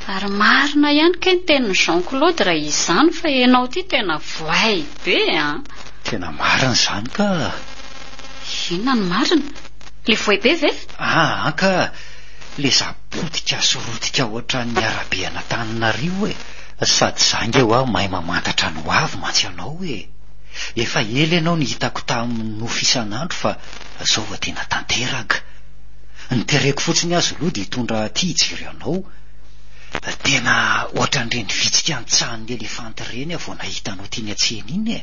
Ary marina ihany kay ny tenin'i Jean Claude raha izany fa ianao ity tena voay be an! Tena marina izany ka! Inona no marina? Le voay be ve? Aa ka! Le za potika sy rotika ohatran'ny arabe an'Antananarivo e! Sady za nge hoa mahay mamantatra ny ho avy mantsy ianao e! Efa ela ianao no hitako tamin'ny nofy isan'andro fa zao vao tena tanteraka. Ny tereko fotsiny aza aloha dia hitondra aty hijery anao. Tena ohatran'ireny vitsika antsahan'ny elefanta ireny aho vao nahita anao teny an-tsena iny e.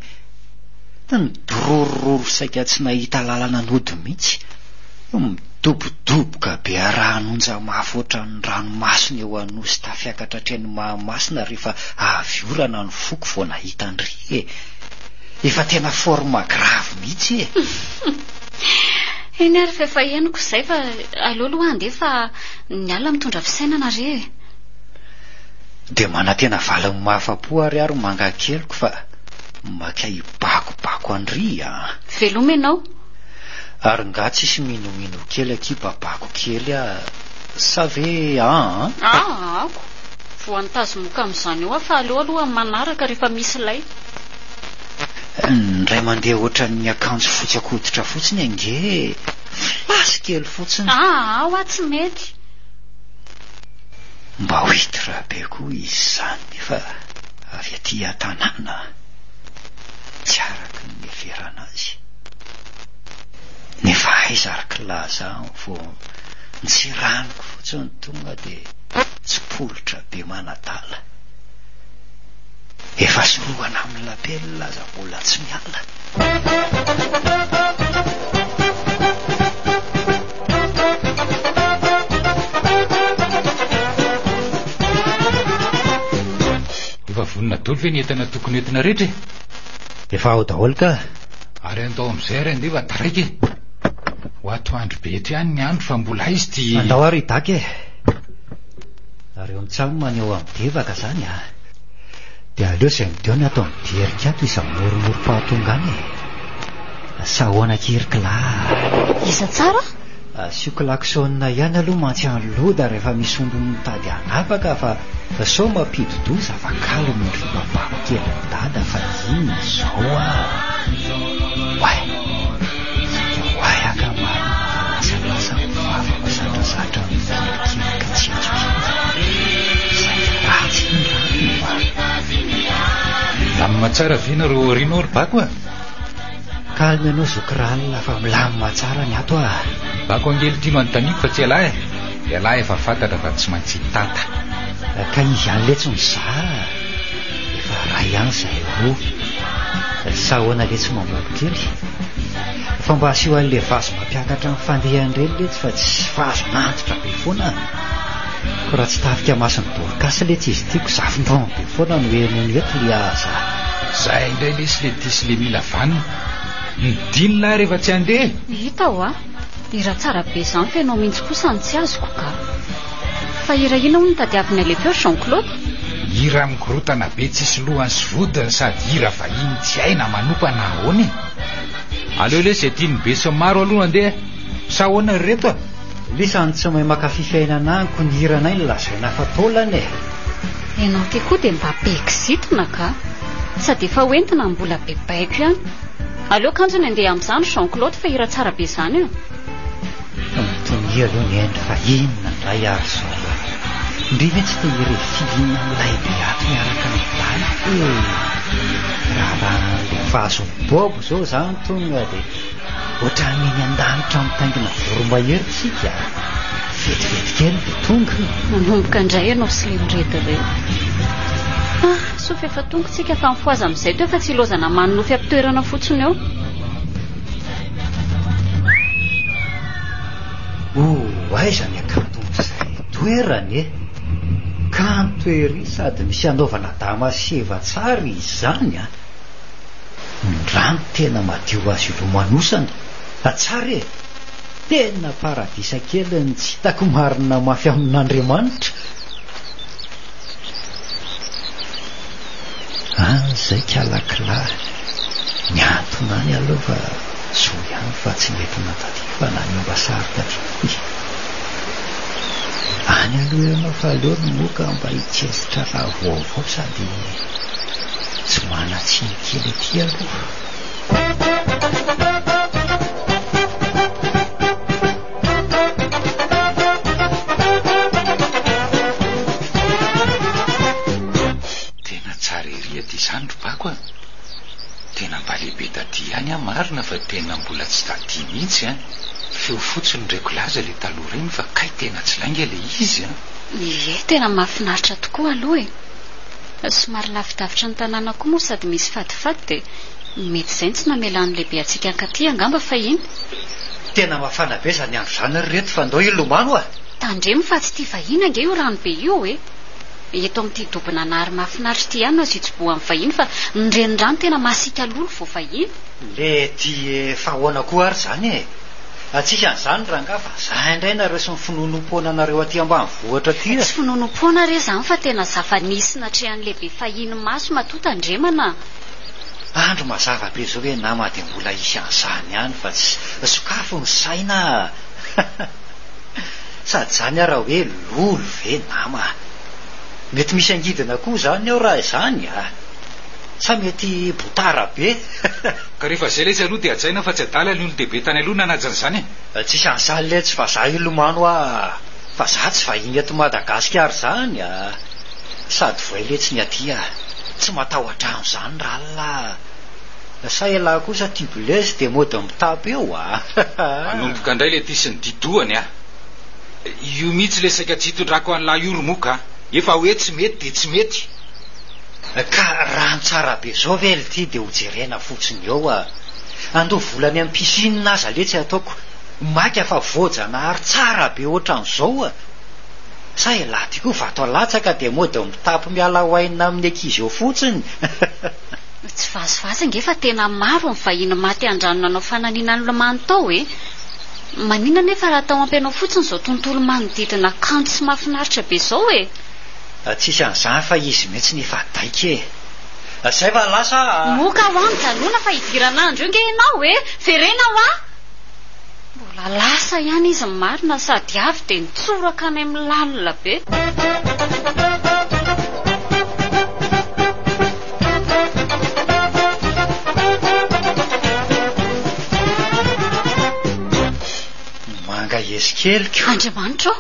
Nidororororo saika tsy nahita lalana nody mihitsy. Midobodoboka be arahan'onja mafy ohatran'ny ranomasina eo Anosy tafiakatra hatreny Mahamasina rehefa avy orana ny foko vao nahita an-dry e. Efa tena forme grave mihitsy e. Eny ary fa efa henoko izay fa aleo aloha handeha fa ny alina mitondra fisainana re e. Dia manantena valiny mahafa-po ary aho ry mangakeliko fa maika hibakobako an-dry a! Veloma ianao. Ary nga tsisy minomino kely akia babako kely a! Sa ve aa? Aa ako! Voan'ny tazomoka amin'izany eo aho fa aleo aloha amin'ny manaraka rehefa misy lay. Indray mandeha ohatran'ny akanjo fotsy an-koditra fotsiny ange e! Flasy kely fotsiny. Aa hoa tsy mety. Mba ho hitra be koa izy izany nefa avy aty an-tanàna. Tsy araka ny niheverana azy. Nefa aiza ary kilaza vao nitsiraniko fotsiny tonga dia tsipolitra be manadala. Efa sorohana amin'ny lapelina aza mbola tsy miala. Efa vonona daholo ve ny entana tokony hoentina rehetra e? Efa ao daholo ka. Ary andao amin'izay ary andeha fa taraiky e. Ho atoandro be eto ihany ny andro fa mbola aiza ity. Andao ary i Daka e. Nareo mitsam ny ao amin'ny devaka zany a. Dia aleo izay mideo ny ato amin'ny derika ato iza-moromoro-pahatonga any e. Sa ahoana akia ry kla a? Iza tsara? Asio klaxon ihany aloha mantsy any loda rehefa misy omby mitady hanapaka fa sao mampidi-doza fa calme ry babako kelin'i dada fa inona izao a! Oay! Saika oay aka marina fa lasalasa ny vavako zatrazatra mikilikilika tsy azoko Saika ratsy iny rano a! Milamina tsara ve nareo aoriana ao ry bako a? Calme ianao zoky Ralina fa milamina tsara ny ato ah. Bako ange ity no anontaniako fa tsy ialahy e. Ialahy efa fantatra fa tsy maintsy hitata. Ka izy ihany letsy no zah. Efa ray ihany zahay roa. Sa ahoana letsy mamono kely? Fa mba asio an'le vazo mampiakatra ny fandehany ireny letsy fa tsy vazon'antitra be foana. Ko raha tsy tafika mason'i Dorcas letsy izy ity ko zafindron be foana no henony eto liaza. Zay indray lesy le tia sy le mila vanona. Midino lahy rehefa tsy handeha e! Hita hoa! Hira tsara be izany fa ianao mihitsy kosa no tsy azoko ka! Fa hira inona hono no tadiavin'i Alefeo ry Jean Claude? Hira mikorotana be tsisy lohany sy vodiny sady hira vahiny tsy hay na manopa na ahoana e! Aleo lesy izay tian'ny be sy ny maro aloha handeha sa ahoana ry reto a! Lisany tsy mahay makafy fiainana amiko ny hiranay no lazaina fa taolana e! Ianao ty koa dia mba be kizitina ka! Sady efa ho entina mbola be baiko ihany. Aleo kanjo ny andeha amin'izany Jean Claude fa hira tsara be izany a! Mitonia aloha ny ainy fa inona indray ary izao e! Ndry ve tsy te hirevy film milay be ato miaraka amin'i Dada e! Raharahan'ilay vazon'i Bob izao izany tonga dia Ohatran'ny eny an-danitra mitaingina voromahery tsika a! Vetivety kely dia tonga. Manomboka indray ianao sy ilay mirediredy. Ah, soa fa efa tonga tsika fa mifohaza amin'izay teo fa tsy ilaozana manonofy am-pitoerana fotsiny eo. Oh, aiza ny hakanton'izay toerana e! Kanto ery sady misy anaovana dama sy eva tsara izany a! Ny rano tena madio azo ilomanosana. Tsara e! Tena paradisa kely ny tsy hitako marina mafy amin'Andriamanitra. Any izay kalakla, niantona any aloha fa soa ihany fa tsy nentina taty fa naniomba sary taty. Any aloha ianao fa aleo ny moka mba hitsetsitra raha vaovao sady Tsy manan-tsiny kely aty aloha. Tena tsara ery aty izany ry Bako a! Tena mba lehibe taty ihany aho marina fa tena mbola tsy taty mihitsy an! Feo fotsiny no reko laza ilay taloha ireny fa kay tena tsy lainga ilay izy an! Ie, tena mahafinaritra tokoa aloha e! Somary lavidavitra ny tanàna koa moa sady misy fadifady dia mety izay no tsy namelan'ny lehibe antsika hankaty angamba fahiny. Tena mafana be izany andro izany ry reto fa ndao hilomano a! Tandremo fa tsy tia vahiny ange io rano be io e! Eto amin'ity dobon'Anary mahafinaritra ity ihany no azo hitsobohan'ny vahiny fa ny renirano tena masiaka lolo vao vahiny. Lety e! Fa ahoana koa ary izany e? Tsisy an'izany rangaha fa za indray nareo sy ny finoanoam-poana nareo aty ambanivohitra aty a! Tsy finoanoam-poana re izany fa tena zava-nisy natrehan'ny lehibe fahiny maso matoa tandremana a! Andro mazava be zao ve nama dia mbola hisy an'izany ihany fa tsy sokafy ny saina a! Sady izany ara hoe lolo ve nama a! Mety misy angidina koa izany ao raha izany a! Sa mety botara be? Ka rehefa zay letsy aloha dia hajaina fa tsy adala ny olon-dehibe tany aloha nanaja an'izany e! Tsisy an'izany letsy fa za hilomano ah! Fa za tsy vahiny eto Madagasikara izany ah! Sady voay letsy ny aty ah! Tsy matahotra an'izany ralina ah! Sa elah kosa tubeless dia mody mitapy eo ah! Manomboka indray le ty sy ny di-dohany ah! Io mihitsy le saika tsy hitondrako an'lah io ry moka ah! Efa hoe tsy mety dia tsy mety! Ka rano tsara be zao ve lty de ho jerena fotsiny eo a! Andoa vola any am piscine aza letsy ataoko maika fa voajanahary tsara be otran'izao a! Sa elah ty koa vato alatsaka dia mody mitapy miala waina amin'ny ankizy eo fotsiny. Tsy vazivazy ange fa tena maro ny vahiny maty andrano nanao fananiana nilomano tao e! Maninona anefa raha atao ampy anao fotsiny izao tontolo manodidina kanto sy mahafinaritra be izao e! Tsisy an'izany fa izy mihitsy no efa daika e! Zay fa lasa a! Moka hoa mijanona fa hidiran'andro io nge ianao e! Verena hoa! Mbola lasa ihany izy ny marina sady avy dia nitsoraka any amin'ny lalina be. Manga hezikeliko. Andriamanitra ô!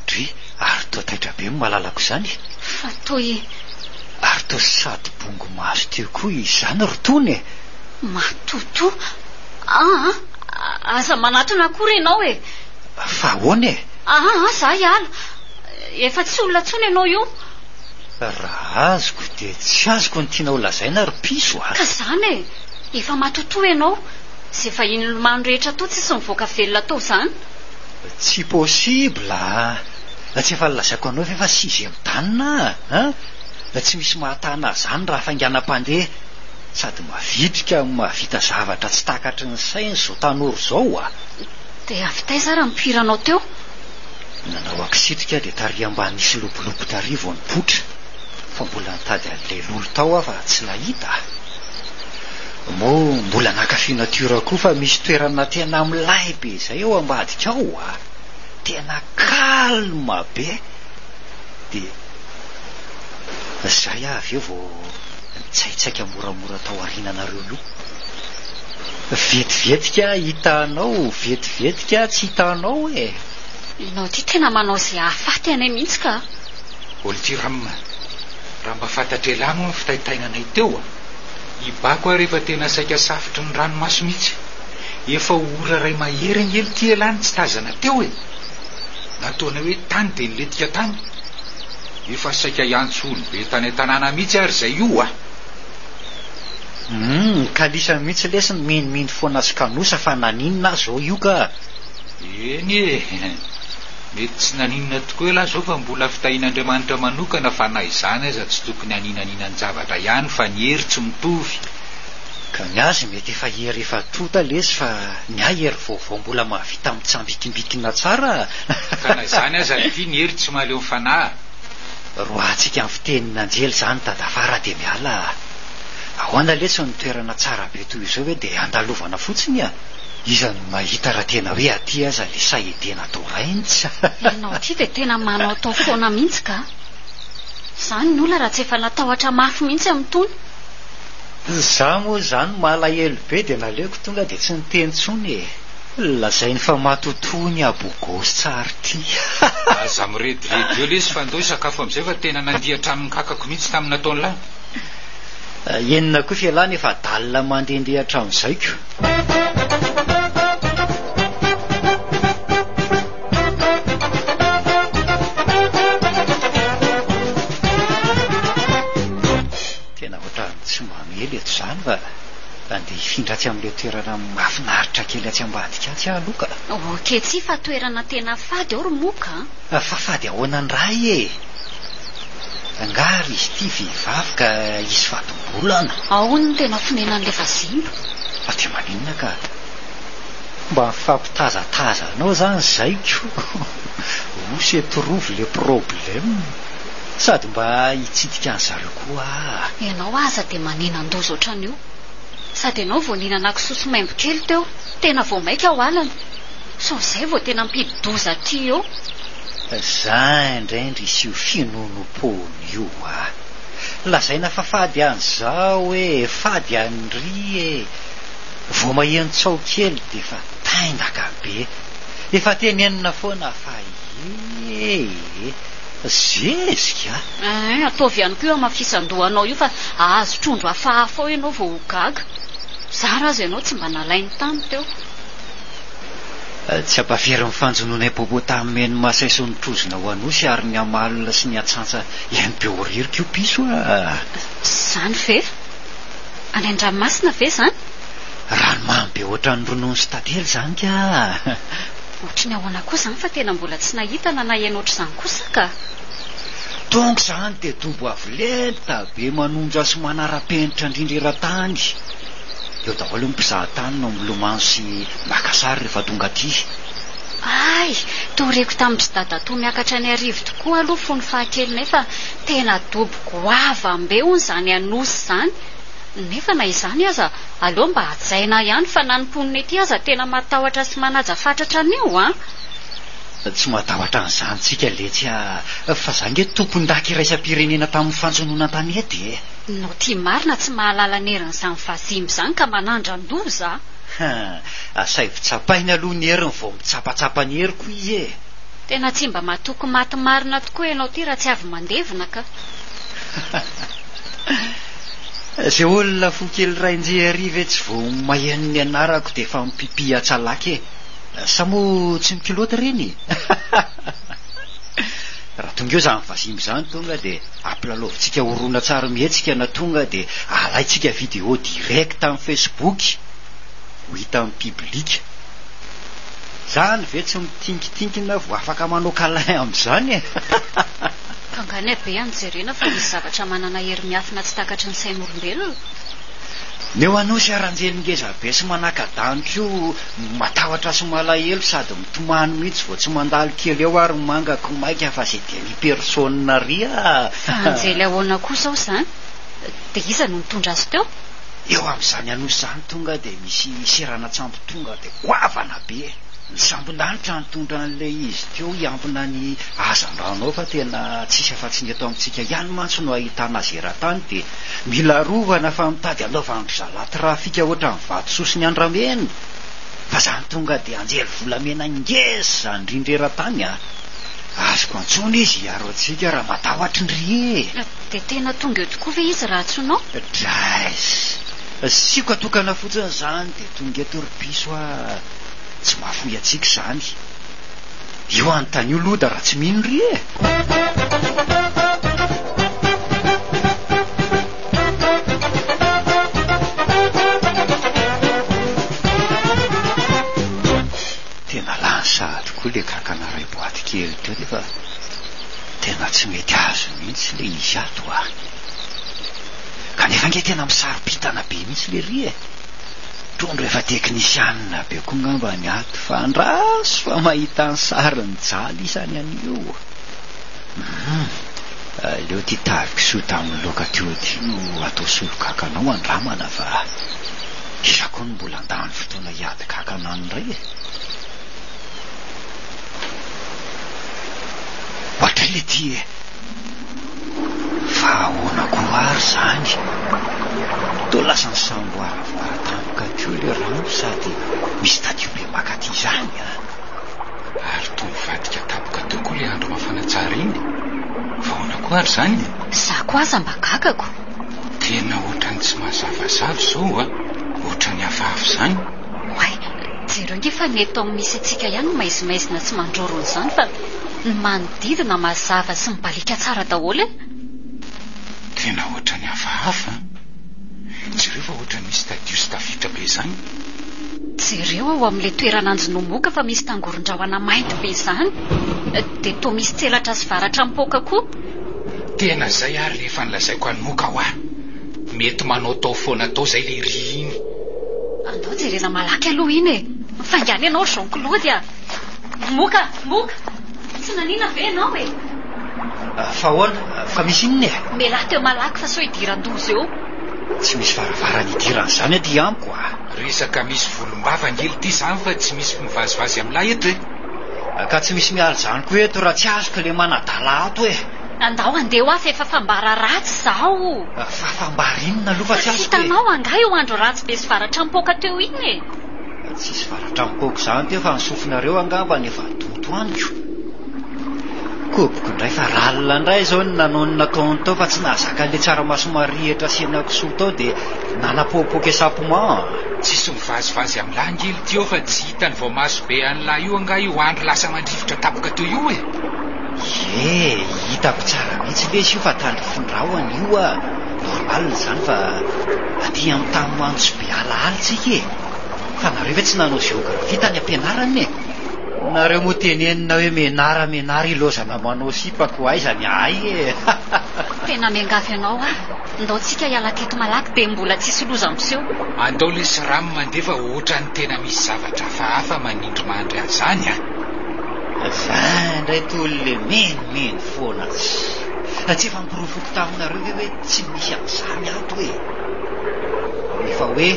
Dry, ary toa taitra be ny malalako izany. Fa toy. Ary toa sady bongo maso teo koa izany ry Tony e! Matotoa. Aa! Aza manatona akory ianao e! Fa ahoana e? Aa! Za hiala. Efa tsy olona intsony ianao io. Raha azoko dia tsy azoko ny tianao lazaina ry piso a! Ka izany e! Efa matotoa ianao. Izay vahiny lomano rehetra tao tsisy nivoaka velona tao izany. Tsy possible a! Tsy efa nolazaiko anao ve fa sixième dan a! Tsy misy mahatana ahy izany raha hafainganam-pandeha. Sady mavitrika no mahavita zavatra tsy takatry ny sainy izao tanora izao a! Dia avy taiza ary ny mpihiranao teo? Nanao ankisitrika aho dia tary ambany nisy lobolobo tary vao nipoitra fa mbola nitady an'ilay lolo tao aho fa tsy nahita a! Moa mbola nankafy nature koa fa misy toerana tena milay be izay ao ambadika ao a! Tena calme be! Dia izay aho avy eo vao nitsaitsaika moramora tao aoriananareo io. Vetivetika hitanao, vetivetika tsy hitanao e! Ianao ity tena manao izay hahafaty anay mihitsy ka! Oltiram, raha mba fantatr'elah moa ny fitaitainanay teo a! I Bako ary efa tena saika safotry ny ranomaso mihitsy. Efa ho ora iray mahery ange ity elah no tsy tazana teo e! Nataonay hoe tany dia nilentika tany. Efa saika hiantso olobe tany an-tanàna mihitsy ary izay io a! Humm, kalisa mihitsy lesy ny minomino foana sy kanosa fa naninona aho zao io ka! Eny e! Mety tsy naninona tokoa elah zao fa mbola fitahian'Andriamanitra manokana fa na izany aza tsy tokony haninaninan-javatra ihany fa ny hery tsy mitovy. Ka ny azy mety efa hery efa tonta lesy fa ny ahy hery vaovao mbola mahavita mitsambikimbikina tsara a! Ka na izany aza ity ny hery tsy mahaleo ny fanahy. Roahantsika ny fitenin'anjely izany dadafara dia miala a! Ahoana lesy ny toerana tsara be toy izao ve dia andalovana fotsiny a! Iza no mahita raha tena hoe aty aza le saedena atao raints a! Ianao ity dia tena manaotao foana mihitsy ka! Izany ny olona raha tsy efa natahotra mafy mihitsy amin'itony. Za moa izany malahelo be dia naleoko tonga dia tsy niteny intsony e! Lazainy fa matotoa ny abogos tsara ity. Aza mirediredy eo lesy fa ndao hisakafo amin'izay fa tena nandia hatramin'ny kakako mihitsy tamin'ny nataon'lah. Enina koa f'ialahy nefa adalina mandehandeha hatramin'izay ko. Tena ohatran'ny tsy mamely eto izany fa andeha hifindra atsy amin'ilay toerana mahafinaritra kely atsy ambadika atsy aho aloha ka. Ok tsia fa toerana tena fady ao ry moka a. Fa fady ahoana indray e? Angaha ary izy ity vehivavy ka hisy fadim-bolana? Ao hono no tena fonenan'ilay vazimba. Fa dia maninona ka? Mba mifampitazatazana ao izany izay ko! Où se trouve le problème? Sady mba hitsidika an'zareo koa aho. Ianao aza dia manenan-doza ohatran'io. Sady ianao vao nihinana kisoa sy maimbo kely teo, tena vao maika ho alina. Sao izay vao tena mampidi-doza aty eo. Za indray ndry io finoanoam-poana io a! Lazaina fa fady an'izao e, fady an'ry e! Vao maheno tsao kely dia efa taindaka be. Efa tenenina foana fa ee e! Zezika a! Eeh, ataovy ihany koa io hamafisan-dohanao io fa hahazo trondro hafahafa ao ianao vao ho gaga. Zara aza ianao tsy mba nalainy tany teo. Tsy ampaverin'ny fanjonoana hippopotame eny Masay sy ny trozona ao Anosy ary ny amalona sy ny atsantsa eny Behoririka io piso a! Izany ve? Any an-dranomasina ve izany? Ranomamy be ohatran'ny ronono sy tantely izany ka! Ohatry ny ahoana koa izany fa tena mbola tsy nahita na naheno ohatr'izany kosa ka. Tonga izany dia dobo avo lenta be manonja sy manara-penitra indrindra eran-tany. Eo daholo ny mpizaha tany no milomano sy maka sary rehefa tonga aty. Hay! Toa reko tamin-dry dadatoa miakatra any Arivo tokoa aloha fony fahakelinay fa tena dobo goavam-be hono izany Anosy izany. Nefa na izany aza aleo mba hajaina ihany fa na ny mponina ety aza tena matahotra sy manaja fatratra an'io an! Tsy matahotra an'izany tsika letsy a! Fa za nge tompon-daka iraisam-pirenena tamin'ny fanjonoana an-tanety e! Nao ty marina tsy mahalala ny herin'izany vazimba izany ka manandran-doza a! Ha! Asaivo tsapaina aloha ny heriny vao mitsapatsapa ny heriko izy e! Tena tsy mba matoky maty marina tokoa ianao ty raha tsy avy mandevina ka! Ze olona fo kely rainjery ve tsy vao maheno ny anarako dia efa mipipi atsalaky e! Sa moa tsy mikiloty ireny e? Raha tonga eo izany vazimba izany tonga dia ampilalaovintsika horonantsary mihetsika na tonga dia alaintsika vidéo direct amin'ny facebook ho hitan'ny public. Izany ve tsy mitingitingina vao afaka manao câlin amin'izany e? Ka nga ny habehany jerena fa misy zavatra manana hery miafina tsy takatry ny sain'olombelona? Ny eo Anosy ary anjely ngeza be sy manaka-danitra io matahotra sy malahelo sady mitomany mihitsy vao tsy mandalo kely eo ary mangako maika fa ze demi personne ary a! Fa anjely ahoana koa zao zany? Dia iza no nitondra azy teo? Eo amin'izany Anosy izany tonga dia misy seranan-tsambo tonga dia goavana be. Ny sambon-danitra nitondra an'ilay izy teo hiambina ny hazandrano ao fa tena tsisy afa-tsy ny eto amintsika ihany mantsy no ahitana azy eran-tany dia mila arovana fa mitady hanaovan-dry zalahy trafika ohatran'ny vatosoa sy ny andramena fa zany tonga dia anjely volamena ngeza indrindra eran-tany a! Azoko antsoina izy hiaro antsika raha matahotra ndry e! Dia tena tonga eo tokoa ve izy raha antsoinao? Drais! Sioka tokana fotsiny izany dia tonga eto ry piso a! Tsy mahafoy antsika izany. Io anontanio loda raha tsy mino ry e! Tena lany sahady koa le kankana ray boaty kely teo nefa tena tsy mety azo mihitsy le izy ato a! Kanefa ange tena misaro-pintana be mihitsy le ry e! Trondro efa teknisianina be koa ngamba ny ato fa andraso fa mahita ny sarin'i Jaly isany anio. Hum, aleo ity tavy kisoa tamin'ny laoka teo ity no atao solon-kakanao andramana fa iza koa no mbola handany fotoana hiady kankana any indray e. Ohatray le ty e! Fa ahoana koa ary izany? Toa lasa nisamboaravoara tampoka teo ilay rano sady misy tadio be maka aty izany an! Ary toa nivadika tampoka teo koa ilay andro mafana tsara iny. Fa ahoana koa ary izany e? Za koa aza mba gagako. Tena ohatran'ny tsy mazavazava izao an! Ohatran'ny hafahafa izany. Oay, jereo ange fa ny eto amin'ny misy antsika ihany no maizimaizina sy mandrorona izany fa ny manodidina mazava sy mibaliaka tsara daholo e! Tena ohatran'ny hafahafa an! Jereo fa ohatran'ny misy tadio sy tafiotra be izany. Jereo ao amin'ilay toerana anjonomoka fa misy tangoron-drahona mainty be izany. Dia toa misy tselatra sy varatra mipoaka koa. Tena izay ary le efa nolazaiko an'i Moka hoa. Mety manaotao foana tao izay le ry iny. Andao jerena malaky aloha iny e! Mifaingàna ianao ry Jean Claude a! Moka! Moka! Tsy nanina ve ianao e? Fa ahoana? Fa misy inona e? Mialà teo malaky fa sao hidiran-doza eo. Tsy misy varavarana hidiran'izany aty amiko a! Resaka misy volombava ange ity izany fa tsy misy mivazivazy amin'lahy eto e! Ka tsy misy miala izany koa eto raha tsy azoko ilay manadala ato e! Andao handeha hoa fa efa fambara ratsy izao. Fa fambara inona aloha fa tsy azoko e! Hitanao angaha io andro ratsy be sy varatra mipoaka teo iny e! Tsisy varatra mipoaka izany teo fa ny sofinareo angamba no efa donto amiko. Koboko indray fa ralina indray izao ny nanao ny nataony tao fa tsy nahazaka an'ilay tsaramaso marihitra sy henakisoa tao dia nanapoapoaka esampement a! Tsisy mivazivazy amin'lah ange lty eo fa tsy hitany voamaso be an'lah io angaha io andro lasa mandrivotra tampoka teo io e! Ie, hitako tsara mihitsy lesy io fa tandrifin-drahona io a! Normal izany fa aty amin'ny tany mando sy be alaala tsika e! Fa nareo ve tsy nanao géographie tany am-pianarana e? Nareo moa tenenina hoe menara menara ilaozana manao sipa ko aiza ny ahy e! Tena miangavy anao aho, ndao tsika hiala teto malaky dia mbola tsisy loza miseho. Andao lesy ramy mandeha fa ohatran'ny tena misy zavatra hafahafa manindry mandry ahy zany a! Za indray toa le menimeny foana tsy tsy efa noporofoko taminareo ve hoe tsy misy an'izany ato e! Efa hoe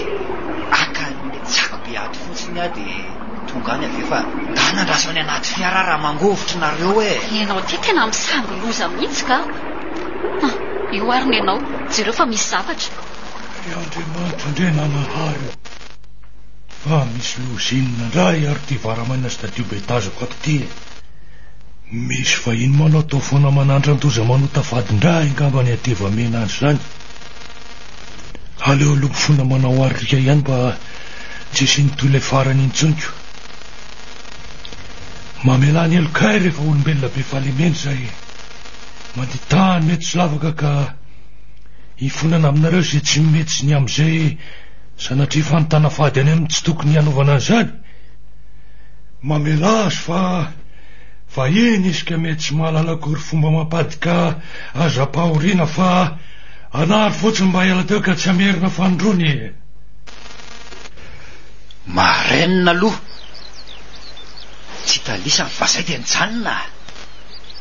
haka an'le tsako be ato fotsiny aho dia Tonga any avy eo fa ndana andraso any anaty fiara aho raha mangovitra nareo e! Ianao ity tena misangy loza mihitsy ka! Hum, io ary ny anao, jereo fa misy zavatra. Ry Andriamanitra Andriananahary o! Fa misy loza inona indray ary ity varamaina sy tadio be tazako ato ity e? Misy vahiny manao tao foana manandran-doza manota vady indray angamba ny aty Vamena any izany. Aleo aloha mifona manao arika ihany mba Tsy hisian'ny toy ilay farany intsony ko. Mamelà ny helokay rehefa olombelona be fahalemena izay mandia tany mety sy lavaka ka hifonana aminareo izay tsy mety sy ny amin'izay sanatria fanontana fady any amin'ny tsy tokony hanaovana an'izany. Mamelà azy fa vahiny izy ka mety tsy mahalala akory fomba mampady ka aza ampahoriana fa anary fotsiny mba hiala teo ka tsy hamerina fanindroany e. Marraine aloha tsy hita lisany fa zay dia nijanona a!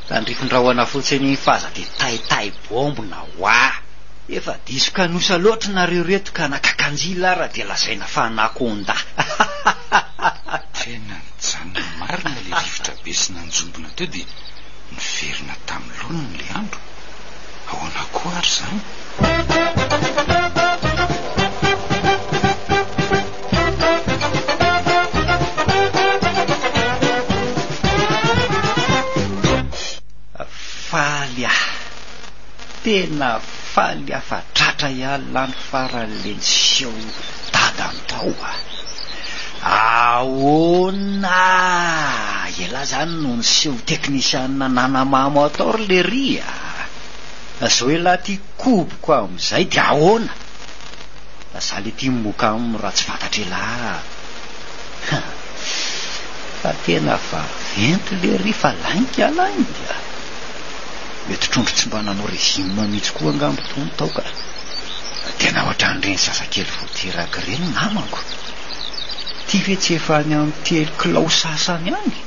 Tandrifin-drahona fotsiny iny fa aza dia taitay bombina hoa! Efa diso kanosa loatra nareo reto ka na kakanjila ara dia lazaina fa anaconda! Tena nijanona marina ilay rivotra be sy nanjombona teo dia niverina tamin'ny laoniny ilay andro. Ahoana koa ary izany? Faly aho, tena faly aho fa tratra ihany lany farany le niseho dadany tao a! Ahoana elah zany no niseho teknisianina nanamamo aho tao ry lery a! Zao elah ty koboko amizay de ahoana? Za le tia mimoka aminy raha tsy fantatr'elah a! Fa tena vaventy lery fa lainga lainga! Mety trondro tsy mba nanao régime mihitsy koa angamba itony tao ka! Tena ohatran'ireny zazakely vao teraka ireny namako! Ty ve tsy efa any amin'ny telo kilao sasany any?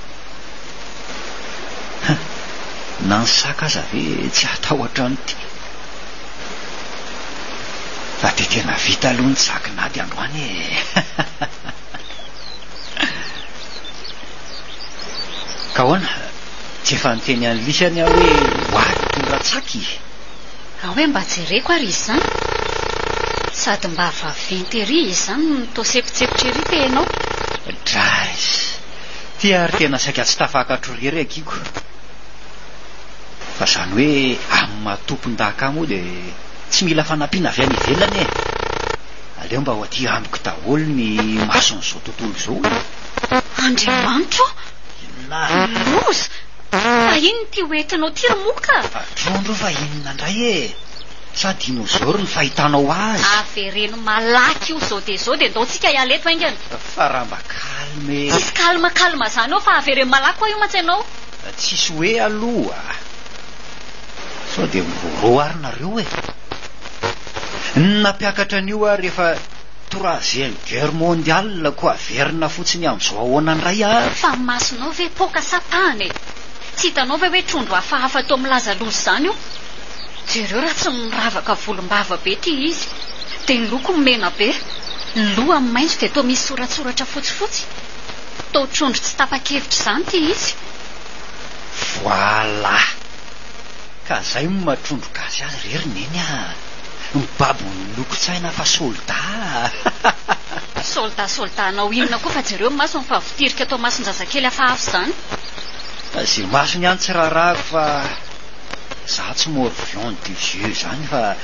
Na ny saka aza ve tsy hatahotra an'ity? Fa dia tena vita aloha ny tsakin'ady androany e! Ka ahoana? Tsy efa niteny an'i lisany aho hoe ho avy hitondra tsaky? Ao hoe mba jereko ary izy izany. Sady mba vaventy ery izy izany no toa sepotsepotra ery te ianao. Drais! Ty ary tena saika tsy tafakatro irery akiako. Fa izany hoe amin'ny maha tompon-daka ahy moa dia tsy mila fanampiana avy any ivelany e! Aleo mba ho aty amiko daholo ny mason'izao tontolo izao e! Andriamanitra ô! Inona? Loza! Fa inona ity ho entinao ity ry moka? Trondro fa inona indray e? Sa dinosaure ny fahitanao azy? Avereno malaky io izao dia izao dia ndao tsika hiala eto haingana. Fa raha mba calme e! Tsisy calme calme zany eo fa avereno malaky hoa io mantsy ianao. Tsisy hoe aloha. Sao dia miroro ary nareo e! Ny nampiakatra an'io ary efa troisième guerre mondiale ko averina fotsiny amin'izao ahoana indray ary? Fa ny masonao ve poaka sa pahana e? Tsy hitanao ve hoe trondro hafahafa toa milaza loza izany io? Jereo raha tsy miravaka volombava be ity izy. Dia ny lokony mena be. Ny lohany maitso dia toa misy soratsoratra fotsifotsy. Toa trondro tsy tapa-kevitra izany ity izy. Voilà! Ka zay no maha trondro gasy azy re ry neny a! Mibaby ny lokon-tsaina fa soldat a! Soldat soldat anao inona koa fa jereo ny masony fa votirika toa mason-jazakely hafahafa izany. Ze masony ihany tsy raharahako fa za tsy morvion du jeu zany fa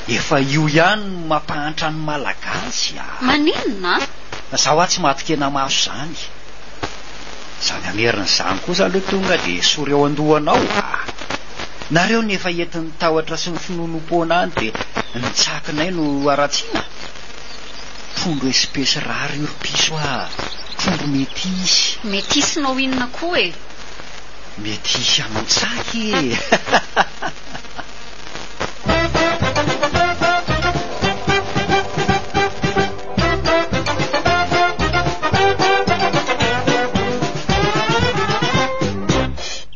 efa io ihany no mampahantra ny malagasy a! Maninona? Za hoa tsy matin-kena maso zany. Zany hamerina izany kosa aloha tonga dia esory ao an-dohanao a! Nareo no efa entin'ny tahotra sy ny finoanoam-poana any dia ny tsakinay no haratsiana? Trondro espèce rare io ry piso a! trondro metisy. Metisinao inona koa e? Metisy hanao tsaky e!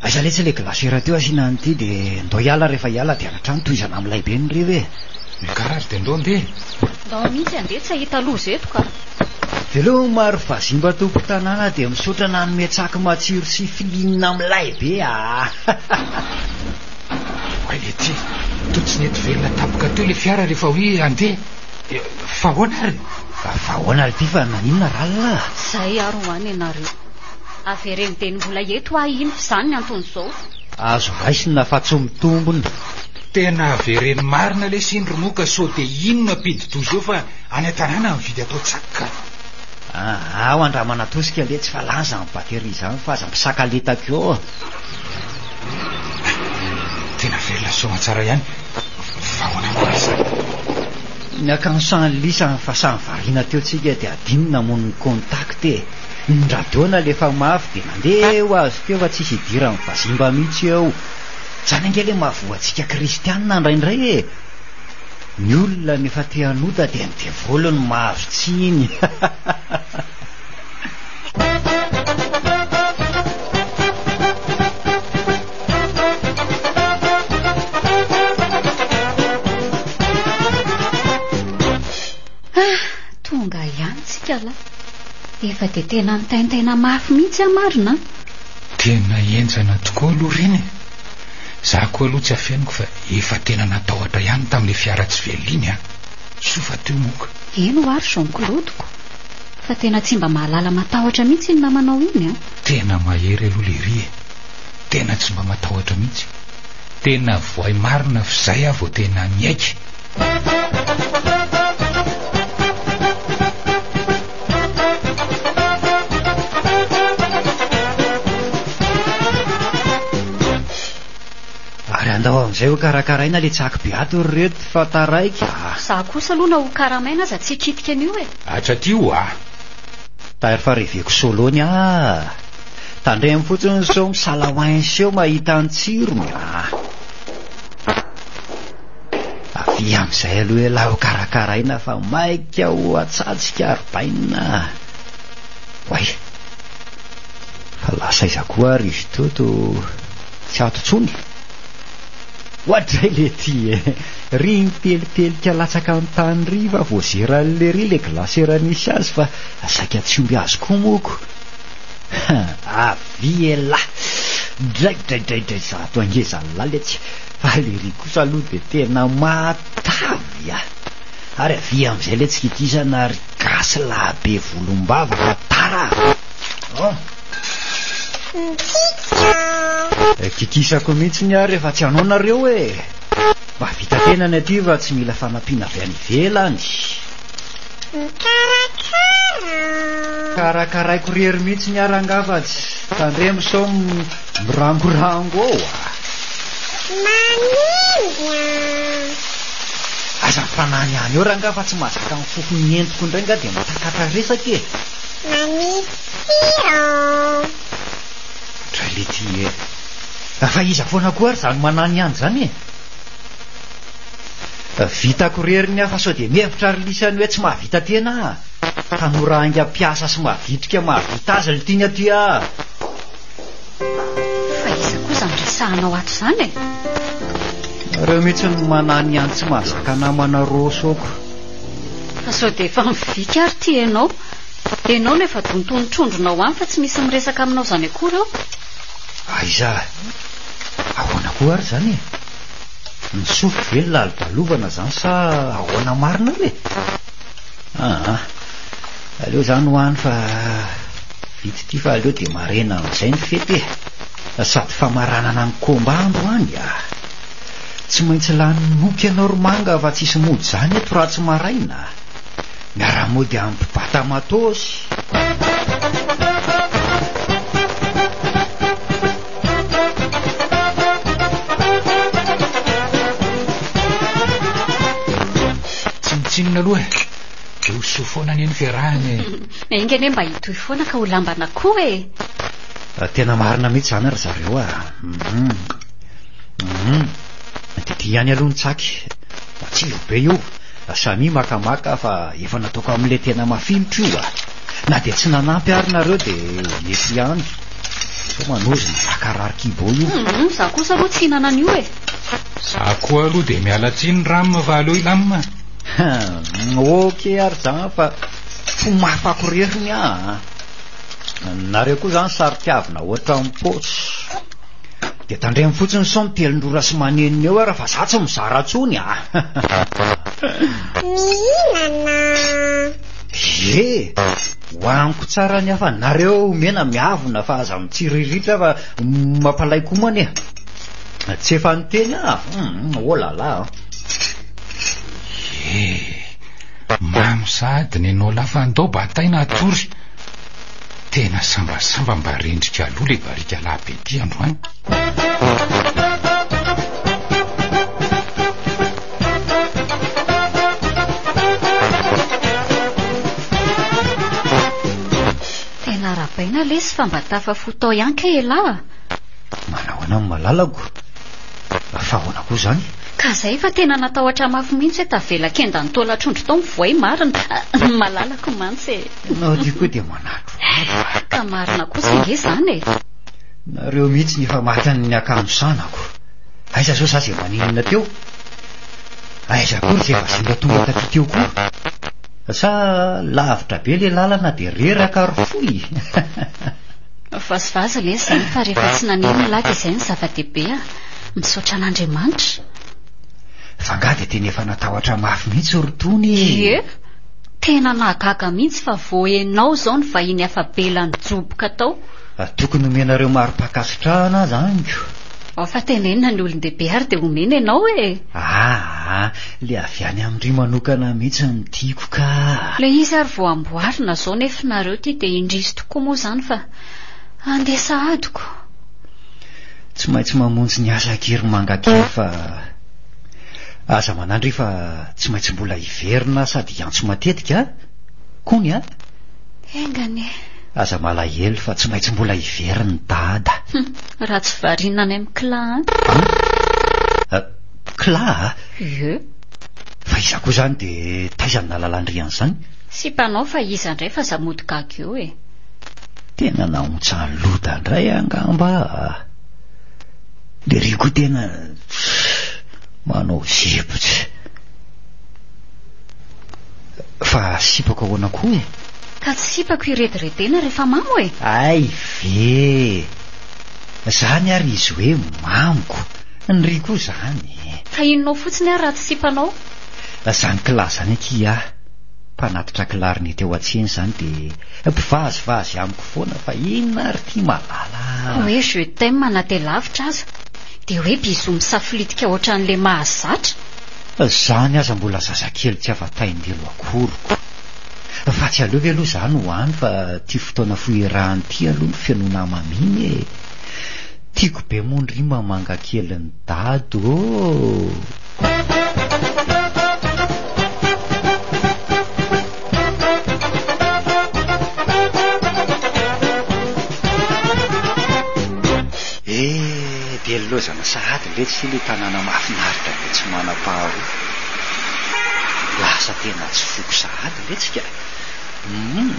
Aiza letsy ilay glacière teo asiana an'ity dia ndao hiala rehefa hiala dia any an-trano tohizana amin'ilay be ny riva e! Miakara ary dia ndao andeha e! Ndao mihitsy andeha tsy hahita loza eto ka! Veloma ry vazimba tompon-tanàna dia misaotra nanome tsaky matsiro sy filinina milay be a! Oay lety, toa tsy nety velona tampoka teo ilay fiara rehefa hoe handeha. Fa ahoana ary? Fa ahoana ry ty fa naninona ralina? Zay ary ho any ianareo. Avereno dieny mbola eto aho iny fa izany ny anton'izao. Azo raisina fa tsy mitombina. Tena avereno marina lesy iny ry moka sao dia iny no hampidi-doza eo fa any an-tanàna mividy atao tsaky ka. Aa ao andramana tosika letsy fa lany izany batterie izany fa aza misakaletaka eo. Tena velona soamantsara ihany fa ahoana marina izany? Ny akanjo samy lisany fa samy variana teo tsika dia adino namono ny contact e! Ny radio nalefa mafy dia nandeha ho azy teo fa tsisy idiran'ny vazimba mihitsy eo. Zany ange le mahavoa antsika kristianina indraindray e! Ny olona nefa te hanota dia ny devoly no mahazo tsiny. Ah, tonga ihany tsika lahy. Efa dia tena nitaintaina mafy mihitsy aho marina an. Tena henjana tokoa aloha ireny e. Za koa aloha tsy afeniko fa efa tena natahotra ihany tamin'ilay fiara tsy velona iny an. Soa fa teo moa ka. Eny ho'a ry Jean Claude-ko. Fa tena tsy mba mahalala matahotra mihitsy iny namanao iny an. Tena mahery aloha lery e. Tena tsy mba matahotra mihitsy. Tena voay marina f'izay aho vao tena niaiky. Ary andao amin'izay ho karakaraina le tsaky be ato ry reto fa taraiky a! Za kosa aloha na ho karamaina aza tsy hikitika an'io e! Hatraty io a! Tairo fa reveko solo ny ahy. Tandremo fotsiny sao misalaoins eo mahita ny tsirony a! Avia amin'izay aloha elah ho karakaraina fa maika ho atsatsika ary bainina a! Oay! Fa lasa aiza koa ary izy teo to tsy ato intsony? Oadray lety e! Ry nitelitelika latsaka an-tany ry fa voazeran'i lery le glacière nisy azy fa saika tsy omby azy koa moa ko! Avia elah! Dray dray dray dray zato ange zalahy letsy fa lery kosa aloha dia tena matavy a! Ary avia amin'izay letsy kikisana ry gasy lahy be volombava fa tara a! Kikisako mihitsy ny ahy rehefa tsy hanao nareo e! Mahavita tena ny aty fa tsy mila fanampiana avy any ivelany. Mikarakara. Karakaraiko rery mihitsy ny ahy rangaha fa tsy tandremo sao mirangorango eo a! Manendy an! Aza mifanany any eo rangaha fa tsy mahazaka ny fofon'ny entiko indray nga dia mitakatra resaka e! Manisy sira. Dray lety e! Fa iza foana koa ary izany manany ihany izany e? Vitako irery ny ahy fa sao dia mihevitra ry lisany hoe tsy mahavita tena aho. Tanora haingam-piasa sy mavitrika mahavita azy ny tiany aty ah! Fa iza koa izany resahanao ato izany e? Nareo mihitsy no manany ihany tsy mahazaka namana Rôsôko. Fa sao dia efa mivika ary ity ianao? Ianao no efa donton'ny trondronao any fa tsy misy miresaka aminao izany akory eo. Aiza? Ahoana koa ary izany e? Ny sofiko ve no lalodalovana izany sa ahoana marina ary e? Aa, aleo izany ho any fa vita ity fa aleo demarena amin'izay ny fety e! Sady famaranana ny combat androany a! Tsy maintsy lany moky ianao ry manga fa tsisy mody izany eto raha tsy maraina. Miara-mody amin'ny mpibata matôsy. Tsinontsinona aloha e! Hatramin'izay ho soa foana anie ny fiarahana e. Enga anie mba hitohy foana ka ho lamban'akoho e. Tena marina mihitsy izany ry zareo a. Hum. Hum. Dia ity ihany aloha ny tsaky. Matsiro be io. Samia makamaka fa efa nataoko amin'ilay tena mafilotra io a. Na dia tsy nanampy ary nareo dia mety ihany. Sao manozona lakarary kibo io. Hum, za kosa aloha tsy hihinana an'io e. Za koa aloha dia miala tsiny Ram fa aleo hilamina. Hum, ok ary zany fa tsy mafako irery ny ahy a. Nareo koa zany saro-tiavina ohatran'ny paosy. Dia tandremo fotsiny sao mitelin-drora sy manenina eo ara fa za tsy mizara tsony a. Mihinana. Ie, hohaniko tsara ny hafa, nareo omena miavona fa aza mitsiriritra fa mampalay komana e. Tsy efa niteny aho, hum, oh là là. Ie, mamy sahady nenao lahy fa ndao bataina hatory. Tena sambasamba mba rendrika aloha le barika lahy be ty androany. Tena arahabaina lesy fa mba tafafoha tao ihany kay elah a! Manahoana ny malalako? Fa ahoana koa izany? Ka zay fa tena natahotra mafy mihitsy hoe tavela kendan'ny taolan-trondro tao ny voay marina. Ny malalako mantsy e. Ianao ity koa dia manadrohadro a. Ka marina kosa ange izany e. Nareo mihitsy no efa matin'ny hakamosanako. Aiza zao za zay maninona teo? Aiza koa ry zay vazimba tonga taty teo koa? Sa lavitra be le lalana dia reraka ary fohy? Vazivazy lesy izany fa rehefa tsy naninona lahy dia izay no zava-dehibe a! Misaotra an'Andriamanitra. Fa angaha dia tena efa natahotra mafy mihitsy ry Tony e! Ie! Tena nahagaga mihitsy fa vao enao izao ny vahiny afa-bela nijoboka tao. Tokony homenareo mari-pankasitrahana aza amiko. Ao fa tenenina ny olon-dehibe ary dia omena ianao e! Aa! Le avy any amin-dry manokana mihitsy no tiako ka! Le izy ary vao amboarina zao nefa nareo ty dia indrisy tokoa moa zany fa andeha sahadiko. Tsy maintsy mamonjy ny asa akia ry Mangakely fa aza manandry fa tsy maintsy mbola hiverina sady hiantso matetika a! Kony a! Enga anie. Aza malahelo fa tsy maintsy mbola hiverina i Dada. Hum, raha tsy variana any amin'ny clan an! An? Clan a? Ie. Fa iza koa izany dia taiza no nahalalan-dry an'izany? Sipanao fa iza indray fa za mody gaga eo e. Tena nahontsan'i Loda indray angamba a! Le ry koa tena manao zepotsy. Fa sipako ahoana koa e? Ka tsy sipako irediredena rehefa mamo e! Hay ve! Zany ary izy hoe mamiko. Ndry koa zany e! Fa inonao fotsiny ary raha tsy sipanao? Zany kila zany akia ah! Mpanatitra clarinette eo an-tsena izany dia mpivazivazy amiko foana fa inona ary ity malala ah! Hoe je t'aime na dia lavitra aza dia hoe bisous misafolitika ohatran'ilay mahazatra. Zany aza mbola zazakely tsy afa-taindelo akoriko. Fa tsy aleo ve aloha zany ho any fa ty fotoana fohy iarahana ity aloha no fenoina hamamiana e! Tiako be moa ndry mamanga kelin'i dado ô! Eh, dia lozana sahady letsy ity ilay tanàna mahafinaritra be tsy manam-paharoa. Lasa tena tsy foko sahady letsy ka. Humm,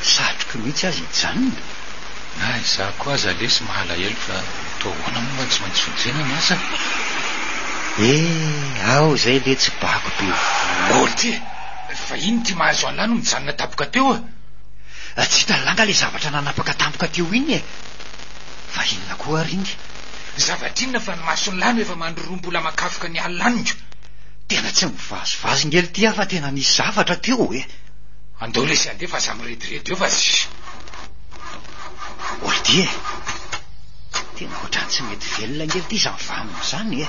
satriko mihitsy aza hijanona. Na izaho koa aza lesy mahalahelo fa toa ahoana moa mba tsy maintsy vonjena ny asa? Eh, ao izay letsy bako be vola. Ôty! Fa ino ity mahazo an'lah no mijanona tampoka teo a? Tsy hitan'lah nga le zavatra nanapaka tampoka teo iny e! Fa inona koa ary iny? Zavatra inona fa ny mason'lah no efa mandroroa mbola makafoka ny alina amiko. Tena tsy mivazivazy nge lty aho fa tena nisy zavatra teo e! Andao lesy handeha fa aza mirediredy eo fa. Ordi e! Tena ohatran'ny tsy mety velona ange ity izany vanona izany e!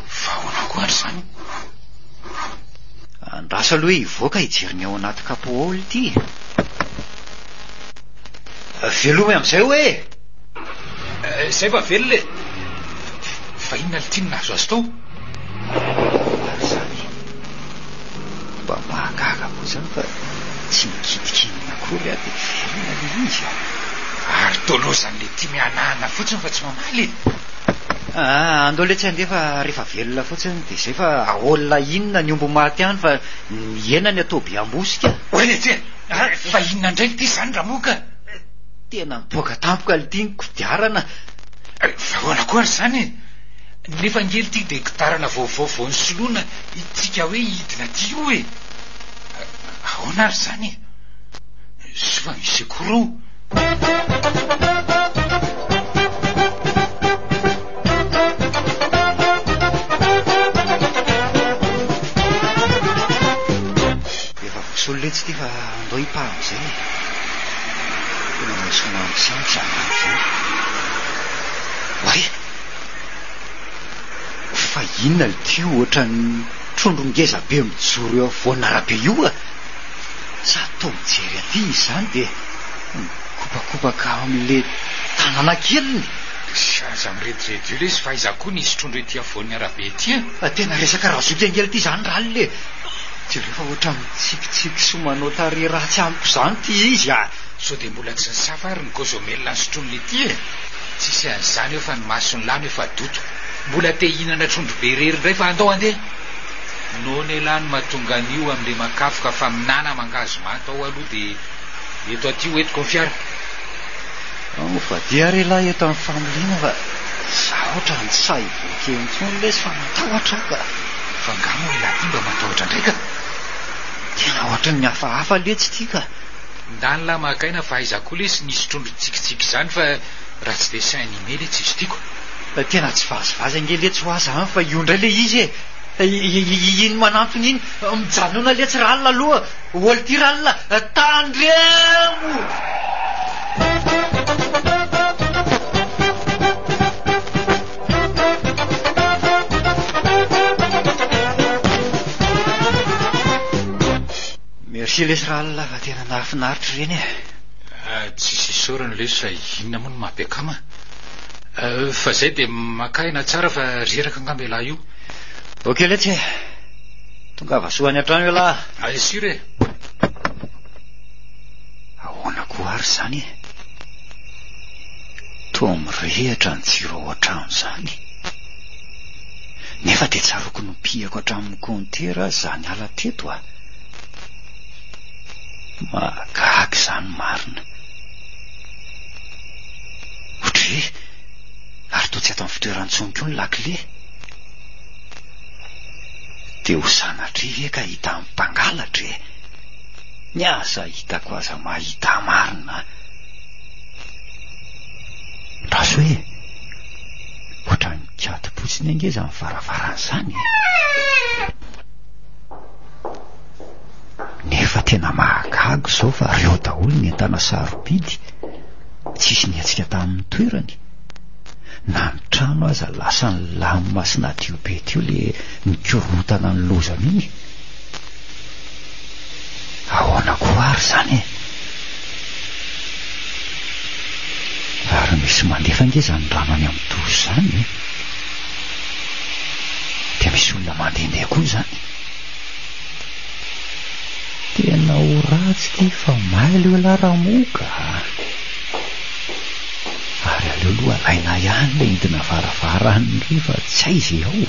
Fa ahoana koa ary izany? Andraso aloha hivoaka hijery ny ao anaty capot ao ity e! Velomy amin'izay hoe! Izay va velona e! Fa inona l'ty no nahazo azy tao? Ary izany e! Mba mahagaga. izany fa tsy nikitika inona akory aho dia velona ilay izy a! Ary toa lozan'ilay tia mihanahana fotsiny fa tsy mamaly e! Aa, andao letsy handeha fa rehefa velona fotsiny dia izay fa ahoana inona ny omby maty any fa mihena ny atao be ambosika. Oay letsy e! Fa inona indray ity izany Ramoka? Tena mipoaka tampoka lty ny kodiarana. Fa ahoana koa ary izany e? Nefa ange lty dia kodiarana vaovao vao nosoloina itsika hoe hidina aty io e! Ahoana ary izany e? Soa fa misy secours ao. Efa voasolo letsy ity fa andao hipaha amin'izay e. Tena mahasoa izany andro izany. Oay! Fa inona ity ohatran'ny trondro ngeza be mijoro eo afovoan'arabe io a? Sady toa mijery aty izy izany dia mikopakopaka amin'ilay tanana keliny. Aza mirediredy eo lesy fa aiza koa nisy trondro ety afovoan'ny arabe ety a? Tena resaka razoky ange ity izany ralina e! Jereo fa ohatran'ny mitsikitsiky sy manao tarehy ratsy amiko izany ity izy a! Sao dia mbola tsy nisafa ary ny gôzômelina nisotroiny leity e? Tsisy an'izany eo fa ny mason'i lahy no efa doto. Mbola te hihinana trondro be irery indray fa andao handeha! Noana elah no mahatonga an'io amin'le makafoka fa minana mangahazo manta ao aloha dia eto aty ho entiko ny fiara. Voadia ary elah eto amin'ny familiana fa za ohatran'ny tsy sahy hivoaka eo intsony lesy fa matahotra aho ka. Fa angaha moa elah ty mba matahotra indray ka? Tena ohatran'ny hafahafa letsy ity ka. Ndany lah maka aina fa aiza koa lesy nisy trondro nitsikitsiky izany fa raha tsy dessin animé letsy izy tiako. Tena tsy vazivazy ange letsy hoa zany fa io indray le izy e! Iny manantona iny, mijanona letsy ralina aloha, ol ty ralina, tandremo! Merci lesy ralina fa tena nahafinaritra ireny e! Tsisy isaorana lesy fa inona moa no maha-be akama? Fa zay dia maka aina tsara fa reraka angamba ialahy io. Ok letsy e! Tongava soa any an-trano ialahy. Allez sûr e! Ahoana koa ary izany e? Toa mirehitra ny jiro ao an-trano izany. Nefa dia tsaroako nopihako hatramin'ny kaontera aza izaho niala teto a! Mahagaga izany marina. Ohatry e! Ary toa tsy ato amin'ny fitoerany intsony koa ny lakile. Dia ho sanatria ve ka hita amin'ny mpangalatra e? Ny aza hitako aza mahita marina. Andraso e! Ohatran'ny mikato-potsiny ange izany varavarana izany e! Nefa tena mahagaga izao fa reo daholo ny entana sarobidy, tsisy nihetsika tamin'ny toerany. Na ny trano aza lasa nilamina sy nadio be teo le nikorontana ny lozany iny. Ahoana koa ary izany e? Ary misy mandefa ange izany rano any amin'ny douche izany e. Dia misy olona mandehandeha koa izany. Tena ho ratsy ity fa mailo elah Ramoka a! Ary aleo aloha alaina ihany ilay hidina varavarana ry fa tsy hay izay ao.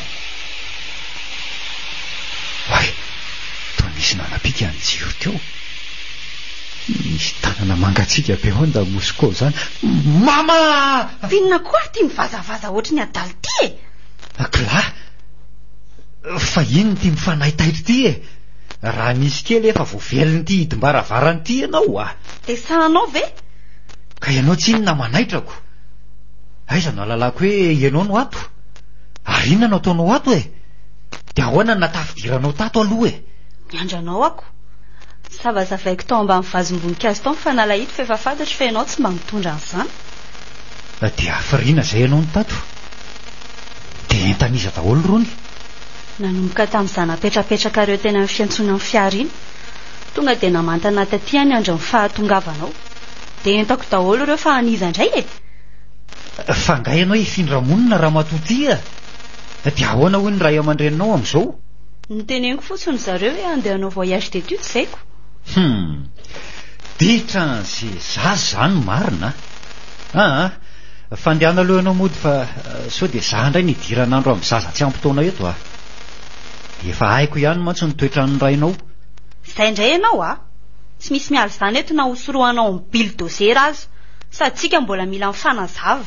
Oay! Toa nisy nanapika ny jiro teo. Misy tanana mangatsiaka be ao an-damosiko ao izany. Mama! F'inona koa ary ity mivazavaza ohatry ny adala ity e? Kla! Fa inona ity mifanaitaitra ity e? Raha nisy kely efa voavelin'ity hidim-baravarana ity ianao a! Dia sahanao ve? Ka ianao tsinona manaitrako. Aiza no ahalalako hoe ianao no ato? Ary inona no ataonao ato e? Dia ahoana no natafidiranao tato aloha e? Miandry anao ako. Savasavaiko tao ambany vazim-boninkazo tao ny fanalahidy fa efa fantatro fa ianao tsy mba mitondra an'izany. Dia hafiriana izay ianao no tato? Dia entan'iza daholo irony? Nanomboka tamin'izaho napetrapetrakareo teny amin'ny fiantsonan'ny fiara iny. Tonga dia namantana taty aho niandry ny fahatongavanao. Dia entako daholo ireo fa an'iza indray e? Fa angaha ianao hifindra monina ramatoa ty a? Dia ahoana hoy ny ray aman-dreninao amin'izao? Noteneniko fotsiny zareo hoe handeha hanao voyage d'études izay ko. Hum! Ditra an'ze zaza zany marina a! Aa! Fandehana aloha ianao mody fa sao dia za indray no hidiran'andro amin'ny zaza tsy ampy taona eto a! Efa haiko ihany mantsy ny toetran'ny rainao. Izay indray ianao a! Tsy misy miala izany eto na hosorohanao amin'ny bilidozera aza. Sady tsika mbola mila mifanazava.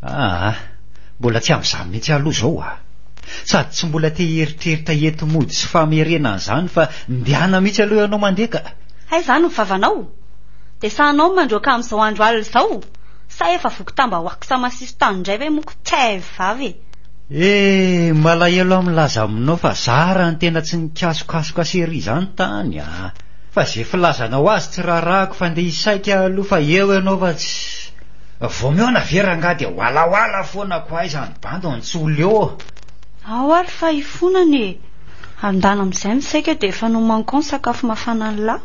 Aa! Mbola tsy amin'izany mihitsy aloha izao a! Sady tsy mbola te hieritreritra ety mody sy famerena an'izany fa ndehana mihitsy aloha ianao mandeha ka! Hay izany ny vavanao? Dia sahanao ny mandroaka amin'izao andro alina izao? Sa efa voky tambahoaka masiso tany indray ve moa ko tsy hay vava e! Eh! Malahelo aho milaza aminao fa zara ny tena tsy nikasokasoka sery izany tany a! Fa ze filazanao azy tsy raharahako fa ndeha hisaika aloha fa eo ianao fa tsy. Vao mihaona ve rangahy dia walawala foana ko aiza ny bandy no tsy ho leo. Ao ary fa hifonana e! Andana amin'izay misaika dia efa nomaniko ao ny sakafo mafana an'lah.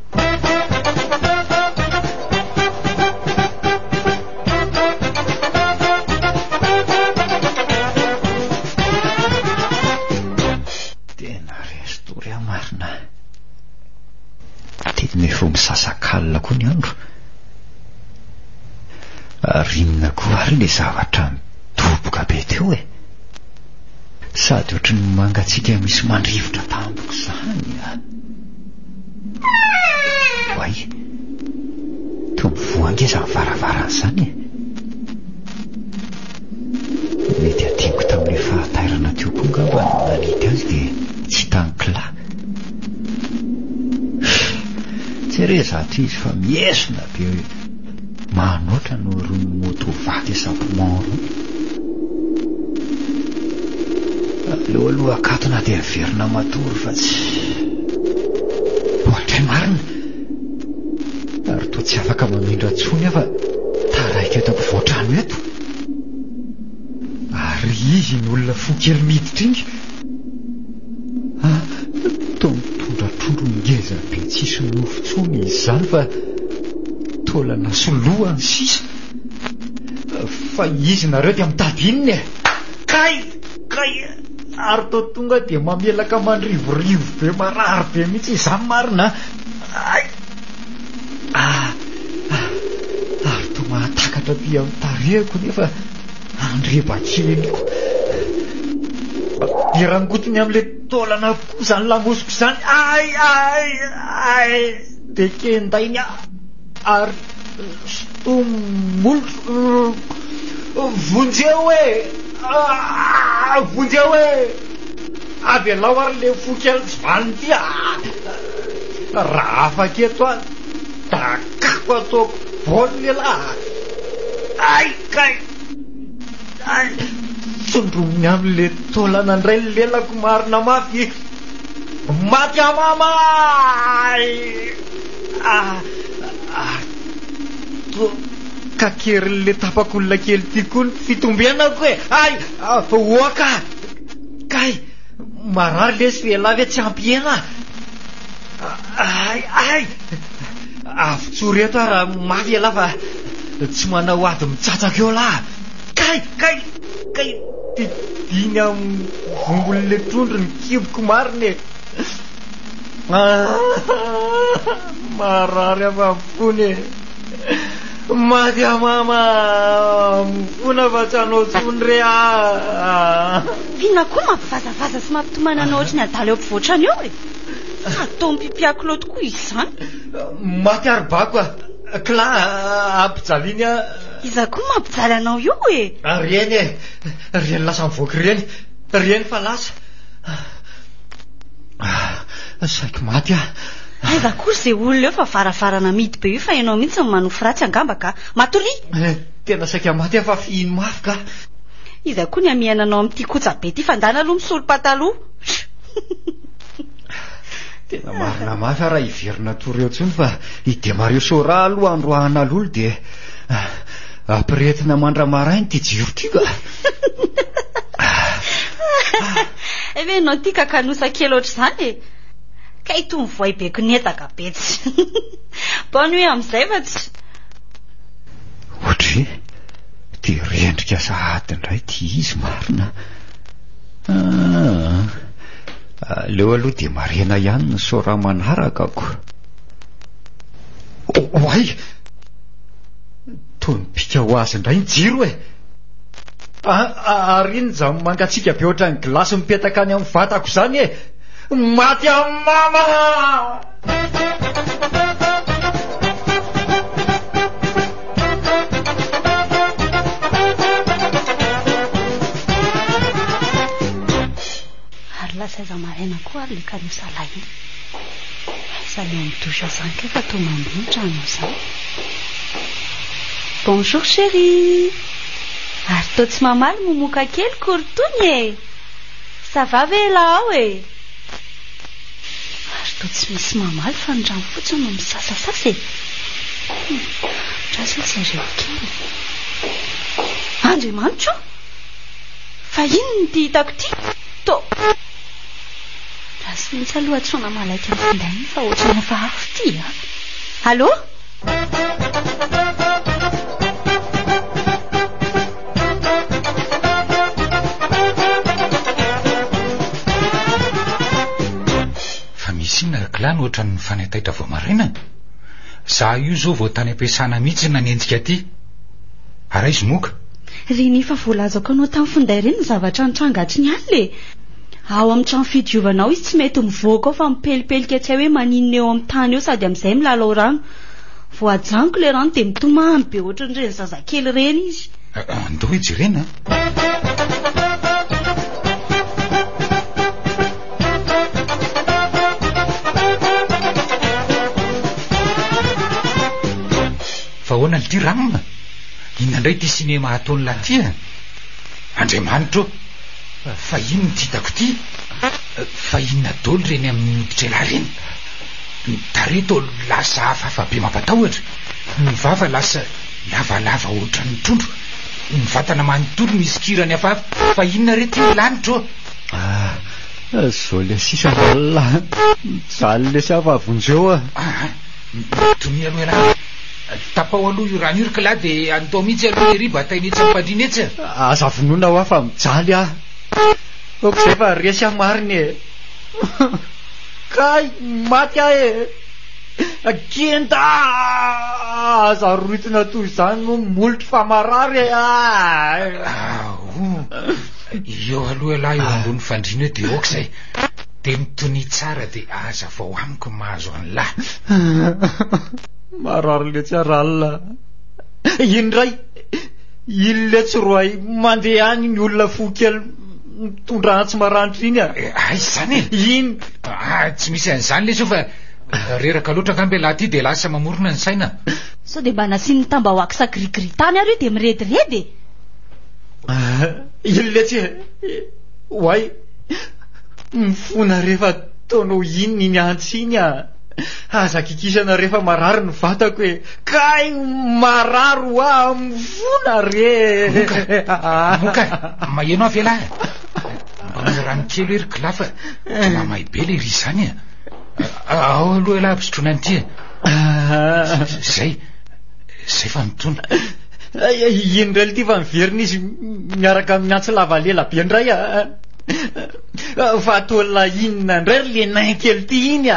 Tena resy tory aho marina. Tena efa ho misasakalina koa ny andro. Ary inona koa ary ilay zavatra midoboka be teo e? Sady ohatry ny mangatsiaka misy mandrivotra tampoka izany a! Oay! Toa mivoha ange izany varavarana izany e! Mety hadinoko tamin'ilay fahatairana teo koa angamba ny nanidy azy dia tsy hitan'i Kla. Tsy re izato izy fa miesona be manoatra noho irony moto vaky sapement irony. Aleo aloha akatona dia averina matory fa tsy... Ohatray marina! Ary toa tsy afaka mamindra intsony aho fa taraiky eto ampovoan-trano eto. Ary izy iny olona fo kely miditra iny. Ah, toa mitondra trondro ngeza be tsisy nofo intsony izy izany fa taolana sy loha ny sisa. Fa izy nareo dia mitady inona e? Kay! Kay! Ary toa tonga dia mamelaka mandrivorivo be marary be mihitsy izany marina. Ay! Ah! Ah! Ary toa mahatakatra aty amin'ny tarehiko nefa andreba-keliko. Dia rangotiny amin'ilay taolana avokoa izany lamosiko izany. Ay! Ay! Ay! Dia kendainy aho ary sintominy molotro. Vonjeo e! Ah! Vonjeo e! Avelao ary ilay fo kely tsy vanona ity ah! Raha afaka eto aho, dakako ataoko baolina elah ah! Ay kay! Ay! Tsindrominy amin'ilay taolana indray ny lelako marina mafy. Maty aho mama! Ay! Ah! Ary toa kakerin'ilay tapak'olona kely ity koa ny fitombenako e! Ay! Oaka! Kay! Marary lesy fa ialahy ve tsy ampy hena? Ay! Ay! Avotsory eto aho raha mafy ialahy fa tsy manao ady mitsatsaka eo lahy. Kay! Kay! Kay! Didiny amin'ny vongon'ilay trondro ny kiboko marina e! Marary aho fa mifona e! Maty aho mama a! Mifona fa tsy hanao intsony re ah! Inona koa mampivazavaza sy mampitomany anao ohatry ny adala eo ampovoan-trano eo e? Sady toa mipipià kilaoty koa izy izany. Maty ary bako a! Kla ampijaliany aho. Iza koa mampijaly anao io e? Reny e! Reny lasa mivoaka ireny! Reny fa lasa! Saiky maty aho. Aiza akory izay olona eo fa varavarana mihidy be io fa ianao mihitsy no manofy ratsy angamba ka. Matoria! Eh, tena saika maty aho fa fihino mafy ka. Iza koa ny hamihana anao amin'ity kotsa be ity fa ndana aloha misolo pataloha. Tena marina mafy aho raha hiverina tory eo intsony fa i Demario Sora aloha androahana lolo dia ah, ampirehetina mandra-maraina ity jiro ity ka. Efa ianao ity kakanosa kely ohatr'izany e. Kay itony voay be konetaka be tsy. Bonne nuit amin'izay fa tsy. Ohatry dia rendrika sahady indray ity izy marina. Ah, ah. Aleo aloha dia marena ihany ny sora manaraka ko. Oay! Toa nipika ho azy indray ny jiro e! Ary inona izany mangatsiaka be ohatran'ny gilasy mipetaka any amin'ny vatako izany e! Maty amin'ny mama! Ary lasa aiza maraina koa ary le kanosa lahy iny. Aiza le ao amin'ny douche zany kay fa toa mandeha ny trano zany. Bonjour chérie. Ary toa tsy mamaly momoka kely korotony e. Ça va ve elah ao e? Ary toa tsy misy mamaly fa ny rano fotsiny no misasasasa e. Hum, andraso jereo kely. Andriamanitro o! Fa inona ity hitako ity? Tô. Raso mihitsy aloha antsoina malaika ny finday iny fa ohatran'ny hafahafa ity a! Allô? Fa misy inona ry kla no ohatran'ny mifanaitaitra vao maraina? Za io zao vao tany am-piasana mihitsy nanenjika aty. Ary aiza i Moka? Reny efa voalazako anao tamin'ny finday ireny ny zavatra nitranga hatry ny alina e! Ao amin'ny trano fidiovana ao izy tsy mety mivoaka ao fa mipelipelika tsy hay hoe maninona eo amin'ny tany eo sady amin'izay milalao rano. Vao ajanoko ilay rano dia mitomany be ohatran'ireny zazakely ireny izy. Andao hijerena a! Fa ahoana lty Ram? Inona indray ity cinéma ataon'lah ty a? Andriamanitra ô! Fa inona ity hitako ity? Fa inona daholo ireny amin'ny hoditr'elah ireny? Ny tarehy toa lasa hafahafa be mampatahotra, ny vava lasa lavalava ohatran'ny trondro, ny vatana manontolo misy kirany hafahafa. Fa inona re ity ry lanitra ô? Ah, zao le sisa rallah. Mijaly lesy aho fa vonjeo ah. Ah, Tonia aloha ialahy. Tapaho aloha io rano io ry kila dia andao mihitsy aloha ery bataina etsy am-pandriana etsy a. Aza vonoina hoa fa mijaly aho. Aoka izay fa resy aho marina e. Kay, maty aho e. Kenda! Aza rohitina toy izany moa ny molotro fa marary e. Aoh, eo aloha ialahy eo ambony fandriana eo dia aoka izay. Dia mitonia tsara dia hazavao amiko ny mahazo an'lah. Marary letsy aho ralina. Iny indray, iny letsy roay mandeha any iny olona fo kely mitondra antsy maranitra iny a. Eh, aiza izany e? Iny. Ah, tsy misy an'izany lesy io fa reraka loatra angamba ialahy ity dia lasa mamorona ny saina. Sao dia mba nasian'ny tambahoaksa gris-gris tany ary io dia mirediredy e? Iny letsy e. Oay. Mifona rehefa ataonao inona iny antsy iny a! Aza kikisana rehefa marary ny vatako e! Kay marary hoa mifona re! Moka! Moka! Maheno aho ve lahy? Mba omeo rano kely hoe ry kila fa toa mamay be le ry izany a! Ao aloha ialahy ampisotroina an'ity e! Zay! Zay fa nitony. Iny indray ity fa miverina izy miaraka amin'ny antsy lava lela be indray a! Fa ataon'la inona indray ry le nain kely ity iny a!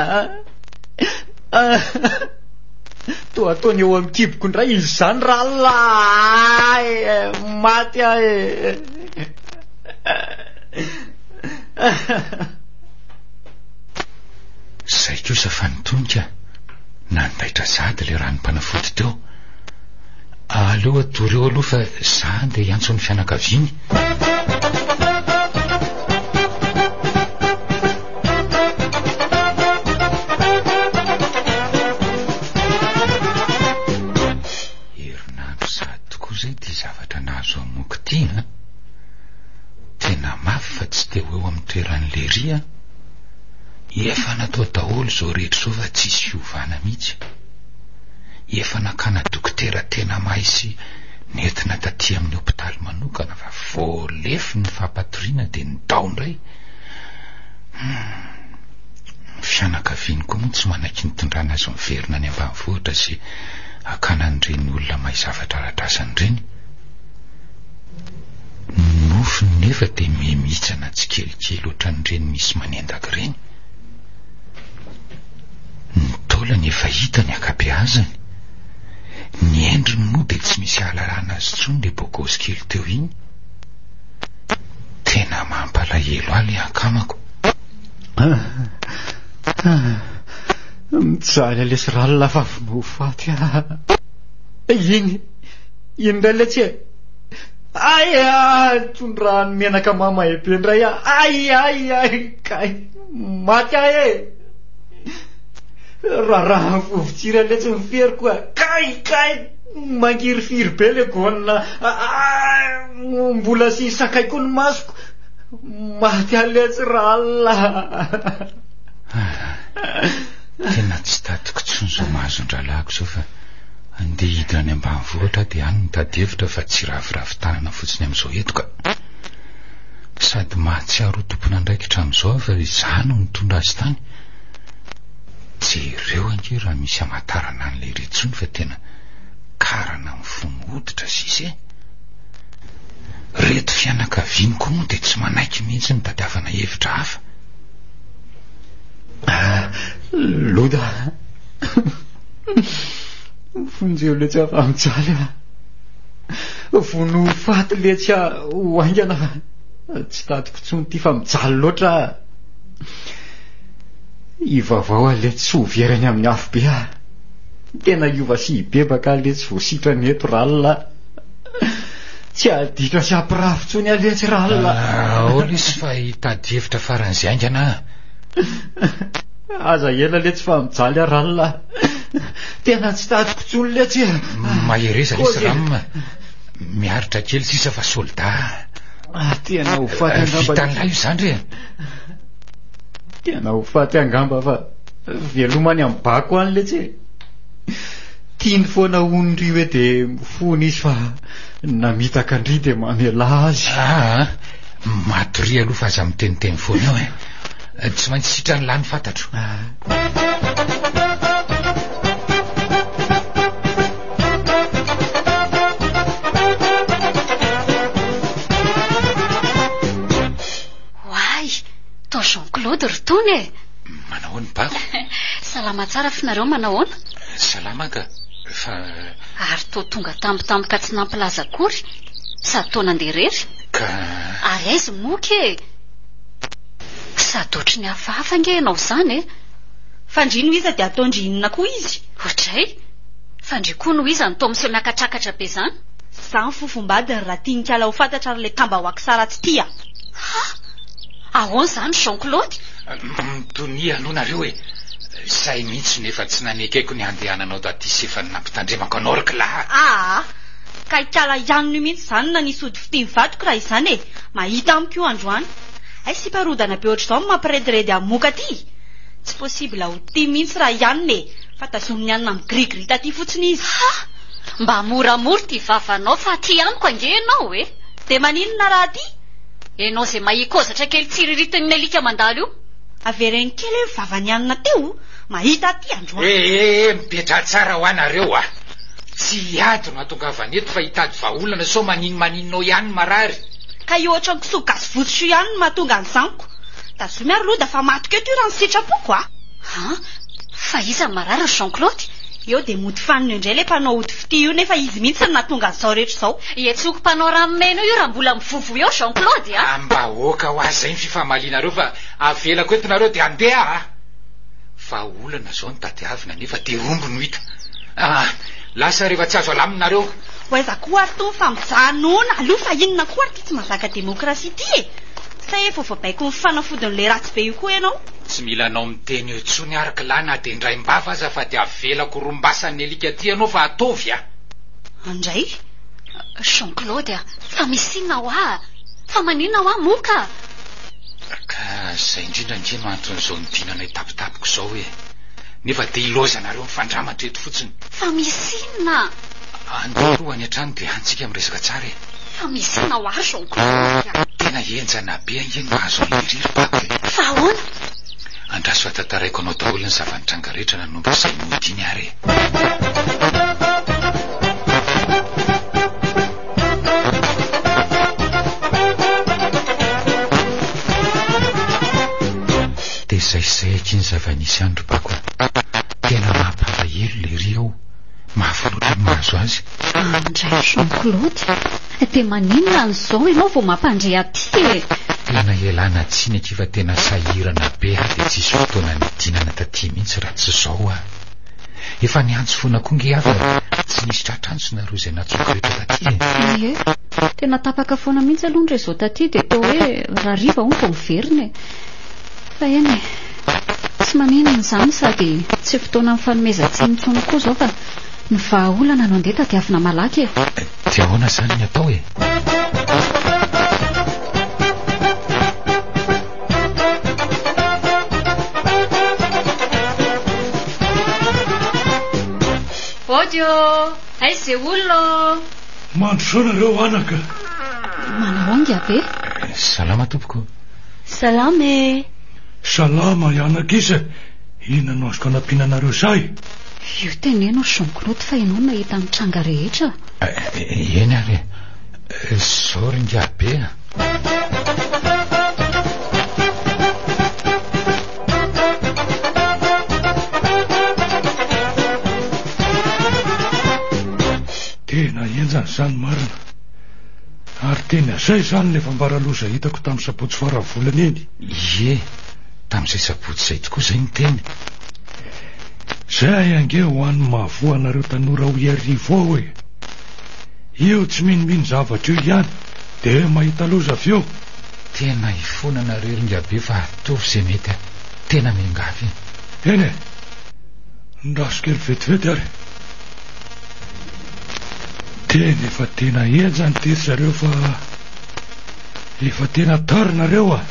Toa ataony eo amin'ny kiboko indray izy izany rahalahy e! Maty aho e! Zay kosa fa nitonika nandaitra sahady ilay ranom-panafody teo. Aleo atory eo aloha fa za andeha hiantso ny fianakaviany. Herinandro sahady tokoa izay ity zavatra nahazo an'i Moky ity an! Tena mafy fa tsy te ho eo amin'ny toeran'i Lery an! Efa natao daholo izao rehetra izao fa tsisy fiovana mihitsy. Efa nakana dokotera tena mahay sy nentina taty amin'ny hopitaly manokana fa vao lefy ny fampatoriana dia nidao indray. Hum. Ny fianakaviany koa moa tsy manaiky nitondrana azy miverina any ambanivohitra sy hakana an'ireny olona mahay zavatra ara-drazana ireny. Ny nofiny nefa dia miha-mihitsana tsikelikely ohatran'ireny misy manendaka ireny. mifankankahita ny ankabeazany. Ny endriny moa dia tsy misy ahalalana azy intsony ilay bogosy kely teo iny. Tena mampalahelo ahy ilay akamako. Mijaly lesy ralina fa vono ho faty ah. Iny, iny indray letsy e. Ay ah, tondrahan'ny menaka mamay be indray ah. Ay ay ay, kay, maty ahy e. Raharaha vovotsira letsy ny feriko ah. Kay kay, mangirifiry be le gona. Ah, mbola sy sakay koa ny masoko. Maty ahy letsy ralina. Tena tsy tadiko intsony izao mahazo an-drahalahiko izao fa andeha hidina any ambanivohitra aho dia any mitady hevitra fa tsy raviravy tanana fotsiny amin'izao eto ka. Sady mahatsiaro ho tompon'andraikitra amin'izao aho fa izaho no nitondra azy tany. Jereo ange raha misy hamantarana an'ilay iry intsony fa tena karana mifono hoditra sisa e. Reto fianakaviany koa moa dia tsy manaiky mihitsy ny tadiavana hevitra hafa. Ah, Loda. Vonjeo letsy aho fa mijaly ah. Vono ho faty letsy aho ho haingana fa tsy tadiko intsony ity fa mijaly loatra aho. Ivavao aho letsy tsy ho very any amin'ny afobe aho. Tena hiova sy hibebaka aho letsy vao sitrana eto ralina. Tsy haditra sy hampirafy intsony aho letsy ralina. Aoka izy fa hitady hevitra faran'izay haingana aho. Aza ela letsy fa mijaly aho ralina. Tena tsy tadiko intsony letsy. Mahereza lesy Ram. Miaritra kely sisa fa soldat. Ah, tena ho faty angamba. Vitan'ilay io zandry e. Tena ho faty angamba fa veloma any amin'ny bako any letsy e. Tiany foana hono ry hoe dia mifona izy fa namitaka an-dry dia mamelà azy. Aa, matoria aloha fa aza miteniteny foana eo e. Tsy maintsy sitran'ny lany fantatro. Oay, toa Jean Claude ry Tony e! Manahoana Bako? Salama tsara f'nareo manahoana? Salama ka, fa... Ary toa tonga tampotampoka tsy nampilaza akory, sady toa nandeha irery? Ka... Ary aiza i Moky e? Sady ohatry ny hafahafa ange ianao izany e! Fa ndry no iza dia ataon-dry inona koa izy? Oadray! Fa ndry koa no iza no toa miseho miakatrakatra be izany? Izany fofombadiny raha tian'ikala ho fantatra ry ilay tambahoaka ratsy ity a! Ha! Ahoana izany Jean Claude? Mitonia aloha nareo e! Zay mihitsy no efa tsy nanekeko ny handehananao taty sy efa nampitandremako anao ry kla! Aa! Ka ikala ihany io mihitsy izany no nanisy ody fitia ny vadiko raha izany e! Mahita amiko io androany. Hay sipa rodana be ohatr'izao no mampirediredy an'i Moka aty! Tsy possible ho tia mihitsy raha i Anina e! Fa tazomin'i Anina mi-gris-gris taty fotsiny izy. Ha! Mba moramora ity vavanao fa aty amiko ange ianao e! Dia maninona raha aty? Enao zay mahia kozatra kely tsiriritin'ny alika mandalo io. Avereno kely hoe vavany anona teo, mahita aty androany. Eh eh eh, mipetraha tsara hoa nareo a! Tsy hiady no hatongavana eto fa hitady vahaolana sao maninomaninona ao ihany ny marary. Ka io ohatran'ny kisoa gasy votsotra io ihany no mahatonga an'izany ko. Tazomy ary aloha da fa matiko eto io raha ny sitrapoko a! An! Fa iza no marary ry Jean Claude? Eo dia mody fanina eo indray ilay mpanao ody fitia io nefa izy mihitsy no nahatonga an'izao rehetra izao. Hetsoko mpanao ranomena io raha mbola mivovo eo Jean Claude a! Ambahoaka ho azy izay ny fifamalianareo fa avelako eto nareo dia handeha a! Vahaolana izao no tadiavina nefa dia omby no hita. Ah! Lasa rehefa tsy azo alamina nareo. Ho aiza koa ary tony fa mijanona aloha fa inona koa ary ity tsy mahazaka demokrasia ity e! Sa efa voabaikon'ny fanafodin'ilay ratsy be io koa ianao? Tsy mila anao miteny eo intsony ary klah na dia indraim-bava aza fa dia avelako rombasan'ny alika aty ianao fa ataovy a! Andray? Jean Claude a! Fa misy inona hoa? Fa maninona hoa moka? Ka izay indrindra ange no anton'izao nidinanay tampotampoka izao e! Nefa dia ilaozanareo mifandramatra eto fotsiny. Fa misy inona? Andeha aloha any an-trano dia any tsika miresaka tsara e! Fa misy inona hoa ry Jean Claude a? Tena henjana be ange ny mahazo an'i Lery ry Bako e! Fa ahoana? Andraso fa tantaraiko anao daholo ny zava-nitranga rehetra nanomboka izay nody iny ary e! Dia izay izay akia ny zava-nisy any ry Bako a! Tena mampalahelo. mampalahelo lery ao. Mafy loatra ny mahazo azy. Andray Jean Claude, dia maninona an'izao ianao vao mampandre aty e? Tena ialana tsiny akia fa tena sahirana be aho dia tsisy fotoana nidinana taty mihitsy raha tsy izao aho. Efa niantso foana koa nge aho fa tsy nisy tratra antso nareo izay nantsoiko rehetra taty e. Ie, tena tapaka foana mihitsy aloha ny réseau taty dia toa hoe rahariva hono vao miverina e. Fa eny e, tsy maninona izany sady tsy fotoana mifanomezan-tsiny intsony koa izao fa ny vahaolana no andeha tadiavina malaky e. Dia ahoana izany ny atao e? Ody ô! Aiza izay olona ô? Mandrosoa nareo anaka. Manao angabe? Salama tompoko. Salama e! Salama ianaka iza e! Inona no azoko anampiana anareo sahy? Io teneno ry Jean Claude fa ianao no nahita ny tranga rehetra. Eny ary e! Zao ry ingahibe a! Tena henjana izany marina. Ary tena izay izany ilay fambara loza hitako tamin'ny sabotsy fara volana iny. Ie, tamin'izay sabotsy izay tokoa izay ny teny. Izay ange ho an'ny mahavoa anareo tanora ao Iarivo ao e. Io tsy minomino zavatra io ihany dia mahita loza avy eo. Tena hifona nareo ry ingabe fa ataovy izay mety a. Tena miangavy e. Eny e. Ndraso kely vetivety ary. Tena efa tena henjana ity ry zareo fa efa tena tara nareo a!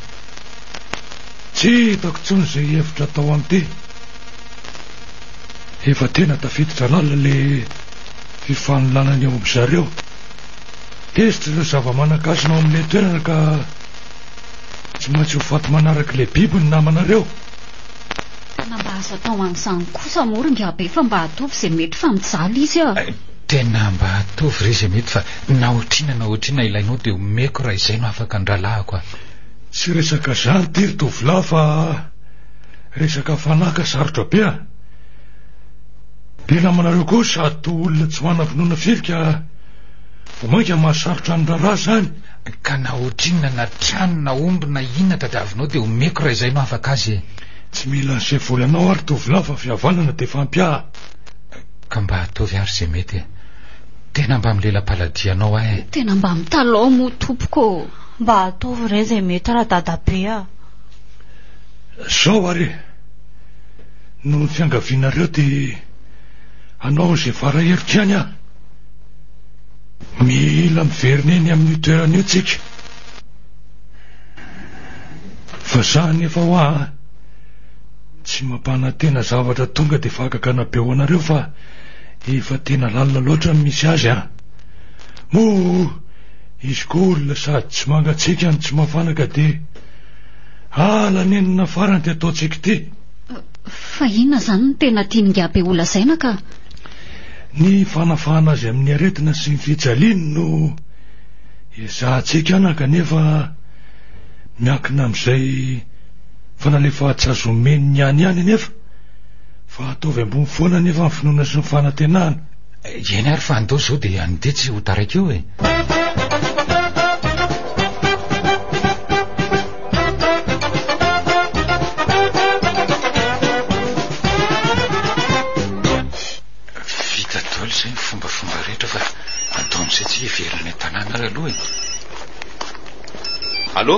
Tsy hitako intsony izay hevitra atao amin'ity. Efa tena tafiditra lalina le fifanolanana eo amin-dry zareo. Tezitra ireo zava-manan-kasina ao amin'ilay toerana ka tsy maintsy ho faty manaraka ilay biby ny namanareo. Tena mba azo atao an'izany kosa moa ry Ngabe fa mba ataovy izay mety fa mijaly izy a! Tena mba ataovy re izay mety fa na otrina na otrina ilainao dia omeko raha izay no afaka ny rahalahiko a! Tsy resaka izany ity ry tovolahy fa resaka fanahy ka sarotra be a! Ny namanareo koa sady toa olona tsy manam-pinoana firy ka vao mainka mahasarotra ny raharaha izany. Ka na ohatrinona na trano na omby na inona tadiavinao dia omeko raha izay no afaka azy e! Tsy mila ny sevolanao ary tovolahy fa fihavanana dia efa ampy ahy. Ka mba ataovy ary izay mety e! Tena mba milela-paladia anao aho e! Tena mba mitalaho moa tompoko ô! Mba ataovy re izay mety ra-dadabe a! Zao ary e! Noho ny fiangavianareo dia hanao izay fara heriko ihany aho. Mila miverina eny amin'io toerana io tsika. Fa za anefa hoa a, tsy mampanantena zavatra tonga dia fahagagana be ho anareo fa efa tena lalina loatra ny misy azy a. Moa izy koa olona sady tsy mangatsiaka no tsy mafana ka dia ala nenina farany ity ataontsika ity. Fa inona izany no tena tian'ingahy be holazaina ka? Ny fanafahana azy amin'ny aretina sy ny fijaliany no ezahantsika ana kanefa miankina amin'izay fanalefahan-tsy azo omeny ihany ihany anefa fa ataovy ambony foana anefa ny finoana sy ny fanantenana. Eny ary fa andao izao dia andeha tsy ho taraiky eo e. Vita daholo izay ny fombafomba rehetra fa andao amin'izay tsy hiverina any an-tanàna ary aloha e. Allô?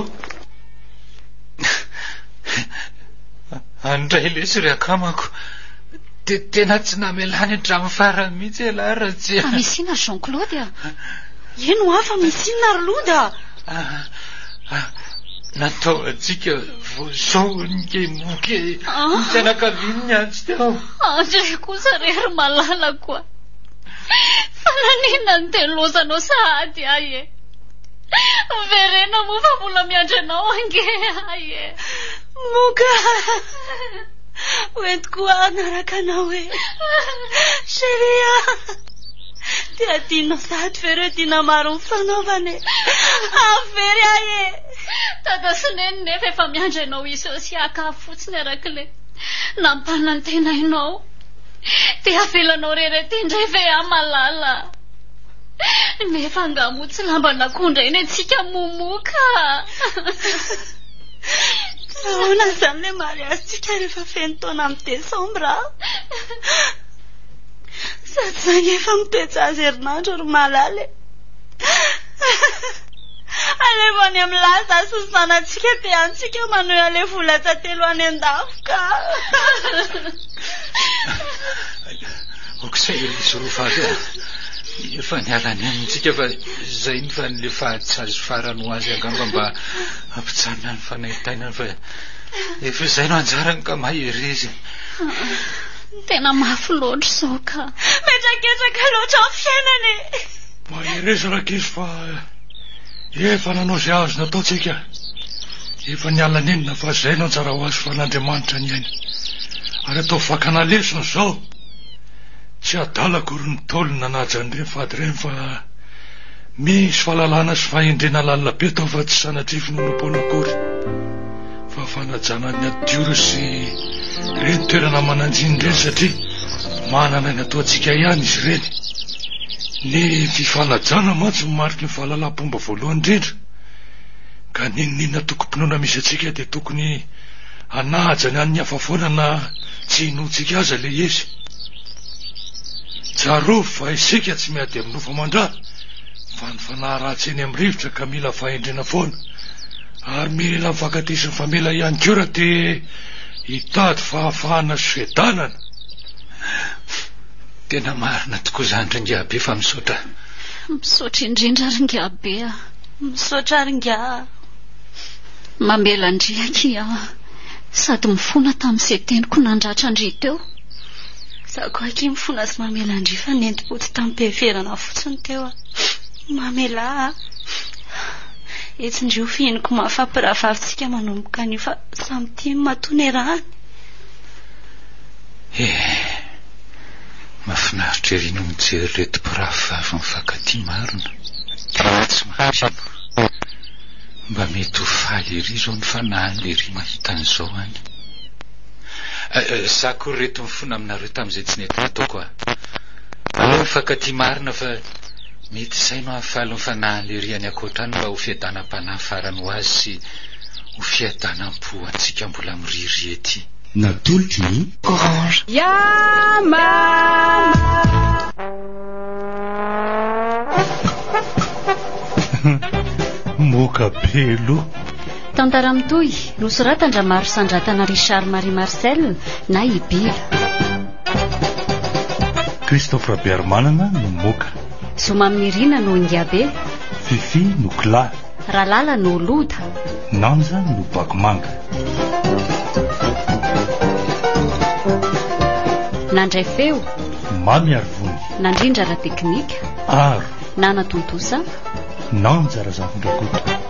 Andray lesy ry akamako. Dia tena tsy namelany hatramin'ny farany mihitsy ialahy Ratsy. Fa misy inona ry Jean Claude a? Eny hoa fa misy inona ry Loda? Natao antsika voazao ny kemoka e. Ny fianakaviany niantso teo. Andry kosa re ry malalako a. Fa naninona no teny lozanao sahady ahy e? Miverena moa fa mbola miandry anao ange ahy e. Moka. Hoentiko hanaraka anao e. Chérie a. Dia adinonao sahady ve ireo dina maro nifanaovana e? Hahavery ahy e. Dada sy Neny nefa efa miandry anao hiseho sy haka fotsiny arak'ilay nampanantenainao. Dia avelanao irery aty indray ve aho malala? Nefa angaha moa tsy lamban'akoho indray ny antsika momoka? Ahoana izany ilay mariazintsika rehefa feno taona amin'ny desambra? Sady izany efa mitoe-jaza herinandro ry malala e. Alefa any amin'ny laza sy ny zanatsika dia antsika manohy alefa ho latsa-telo any an-dafy ka. Aok'izay ry izy roa vavy a. Efa niala ny amintsika fa izay ny fa ny fahatsazy farany ho azy angamba mba hampijanona ny fanaintainany fa efa izay no anjarany ka mahereza. Tena mafy loatra izao ka. Mihetraketraka loatra ny fiainana e. Mahereza rankizy fa efa nanao izay azo natao tsika. Efa niala nenina fa izay no anjara ho azy fa an'Andriamanitra ny aina. Ary ataovy fakana lesona izao. Tsy adala akory ny Ntaolo nanaja an'ireny fady ireny fa misy fahalalana sy fahendrena lalina be tao fa tsy sanatria finoanoam-poana akory fa fanajana ny natiora sy ireny toerana manan-jiny ireny satria manana ny ataontsika ihany izy ireny. Ny fifanajana mantsy no mariky ny fahalalam-pomba voalohany indrindra ka n'inon'inona tokom-pinoana misy antsika dia tokony hanaja ny an'ny hafa foana na tsy inoantsika aza ilay izy. Tsarovy fa isika tsy miady amin'ny nofo aman-dra fa ny fanahy ratsy eny amin'ny rivotra ka mila fahendrena foana ary mila mifankatia sy mifamela ihany koa raha te hitady fahafahana sy fiadanana. Tena marina tokoa izany ry Ingahibe fa misaotra. Misaotra indrindra ry Ingahibe a. Misaotra ry Ingahy. Mamela an-dry akia aho sady mifona tamin'izay teniko nandratra an-dry teo. Za koa akia mifona sy mamela an-dry fa nentim-po tsy tamim-piheverana fotsiny teo aho. Mamelà a. Etsy ndry ho fihiniko mafy hampirahavavy-tsika manomboka anio fa samy tia ny matoa niarahana. Eh, mahafinaritra ery no mijery ireto mpirahavavy mifankatia marina. Tena tsy mampino. Mba mety ho faly ery izao ny fanahin'i Lery mahita an'izao any. Za koa ry reto mifona aminareo tamin'izay tsy nety nataoko a. Aleo mifankatia marina fa mety izay no hahafaly ny fanahin'i Lery any ankoatra any mba ho fiadanam-panahy farany ho azy sy ho fiadanam-po ho antsika mbola miriria ety. Natolotry ny. Orange. Moka be loha. Tantara mitohy, nosoratan-dRamarosandratana Richard Marie Marcel na i Bila. Christophe Rabearimanana no moka. Zomaminirina no Ingabe. Fifi no Kla. Ralala no Loda. Nanja no Bakomanga. Nandray feo. Mamy Arivony. Nandrindra ara-teknika. Aro. Nanatontosa. Nanja Razafindrakoto.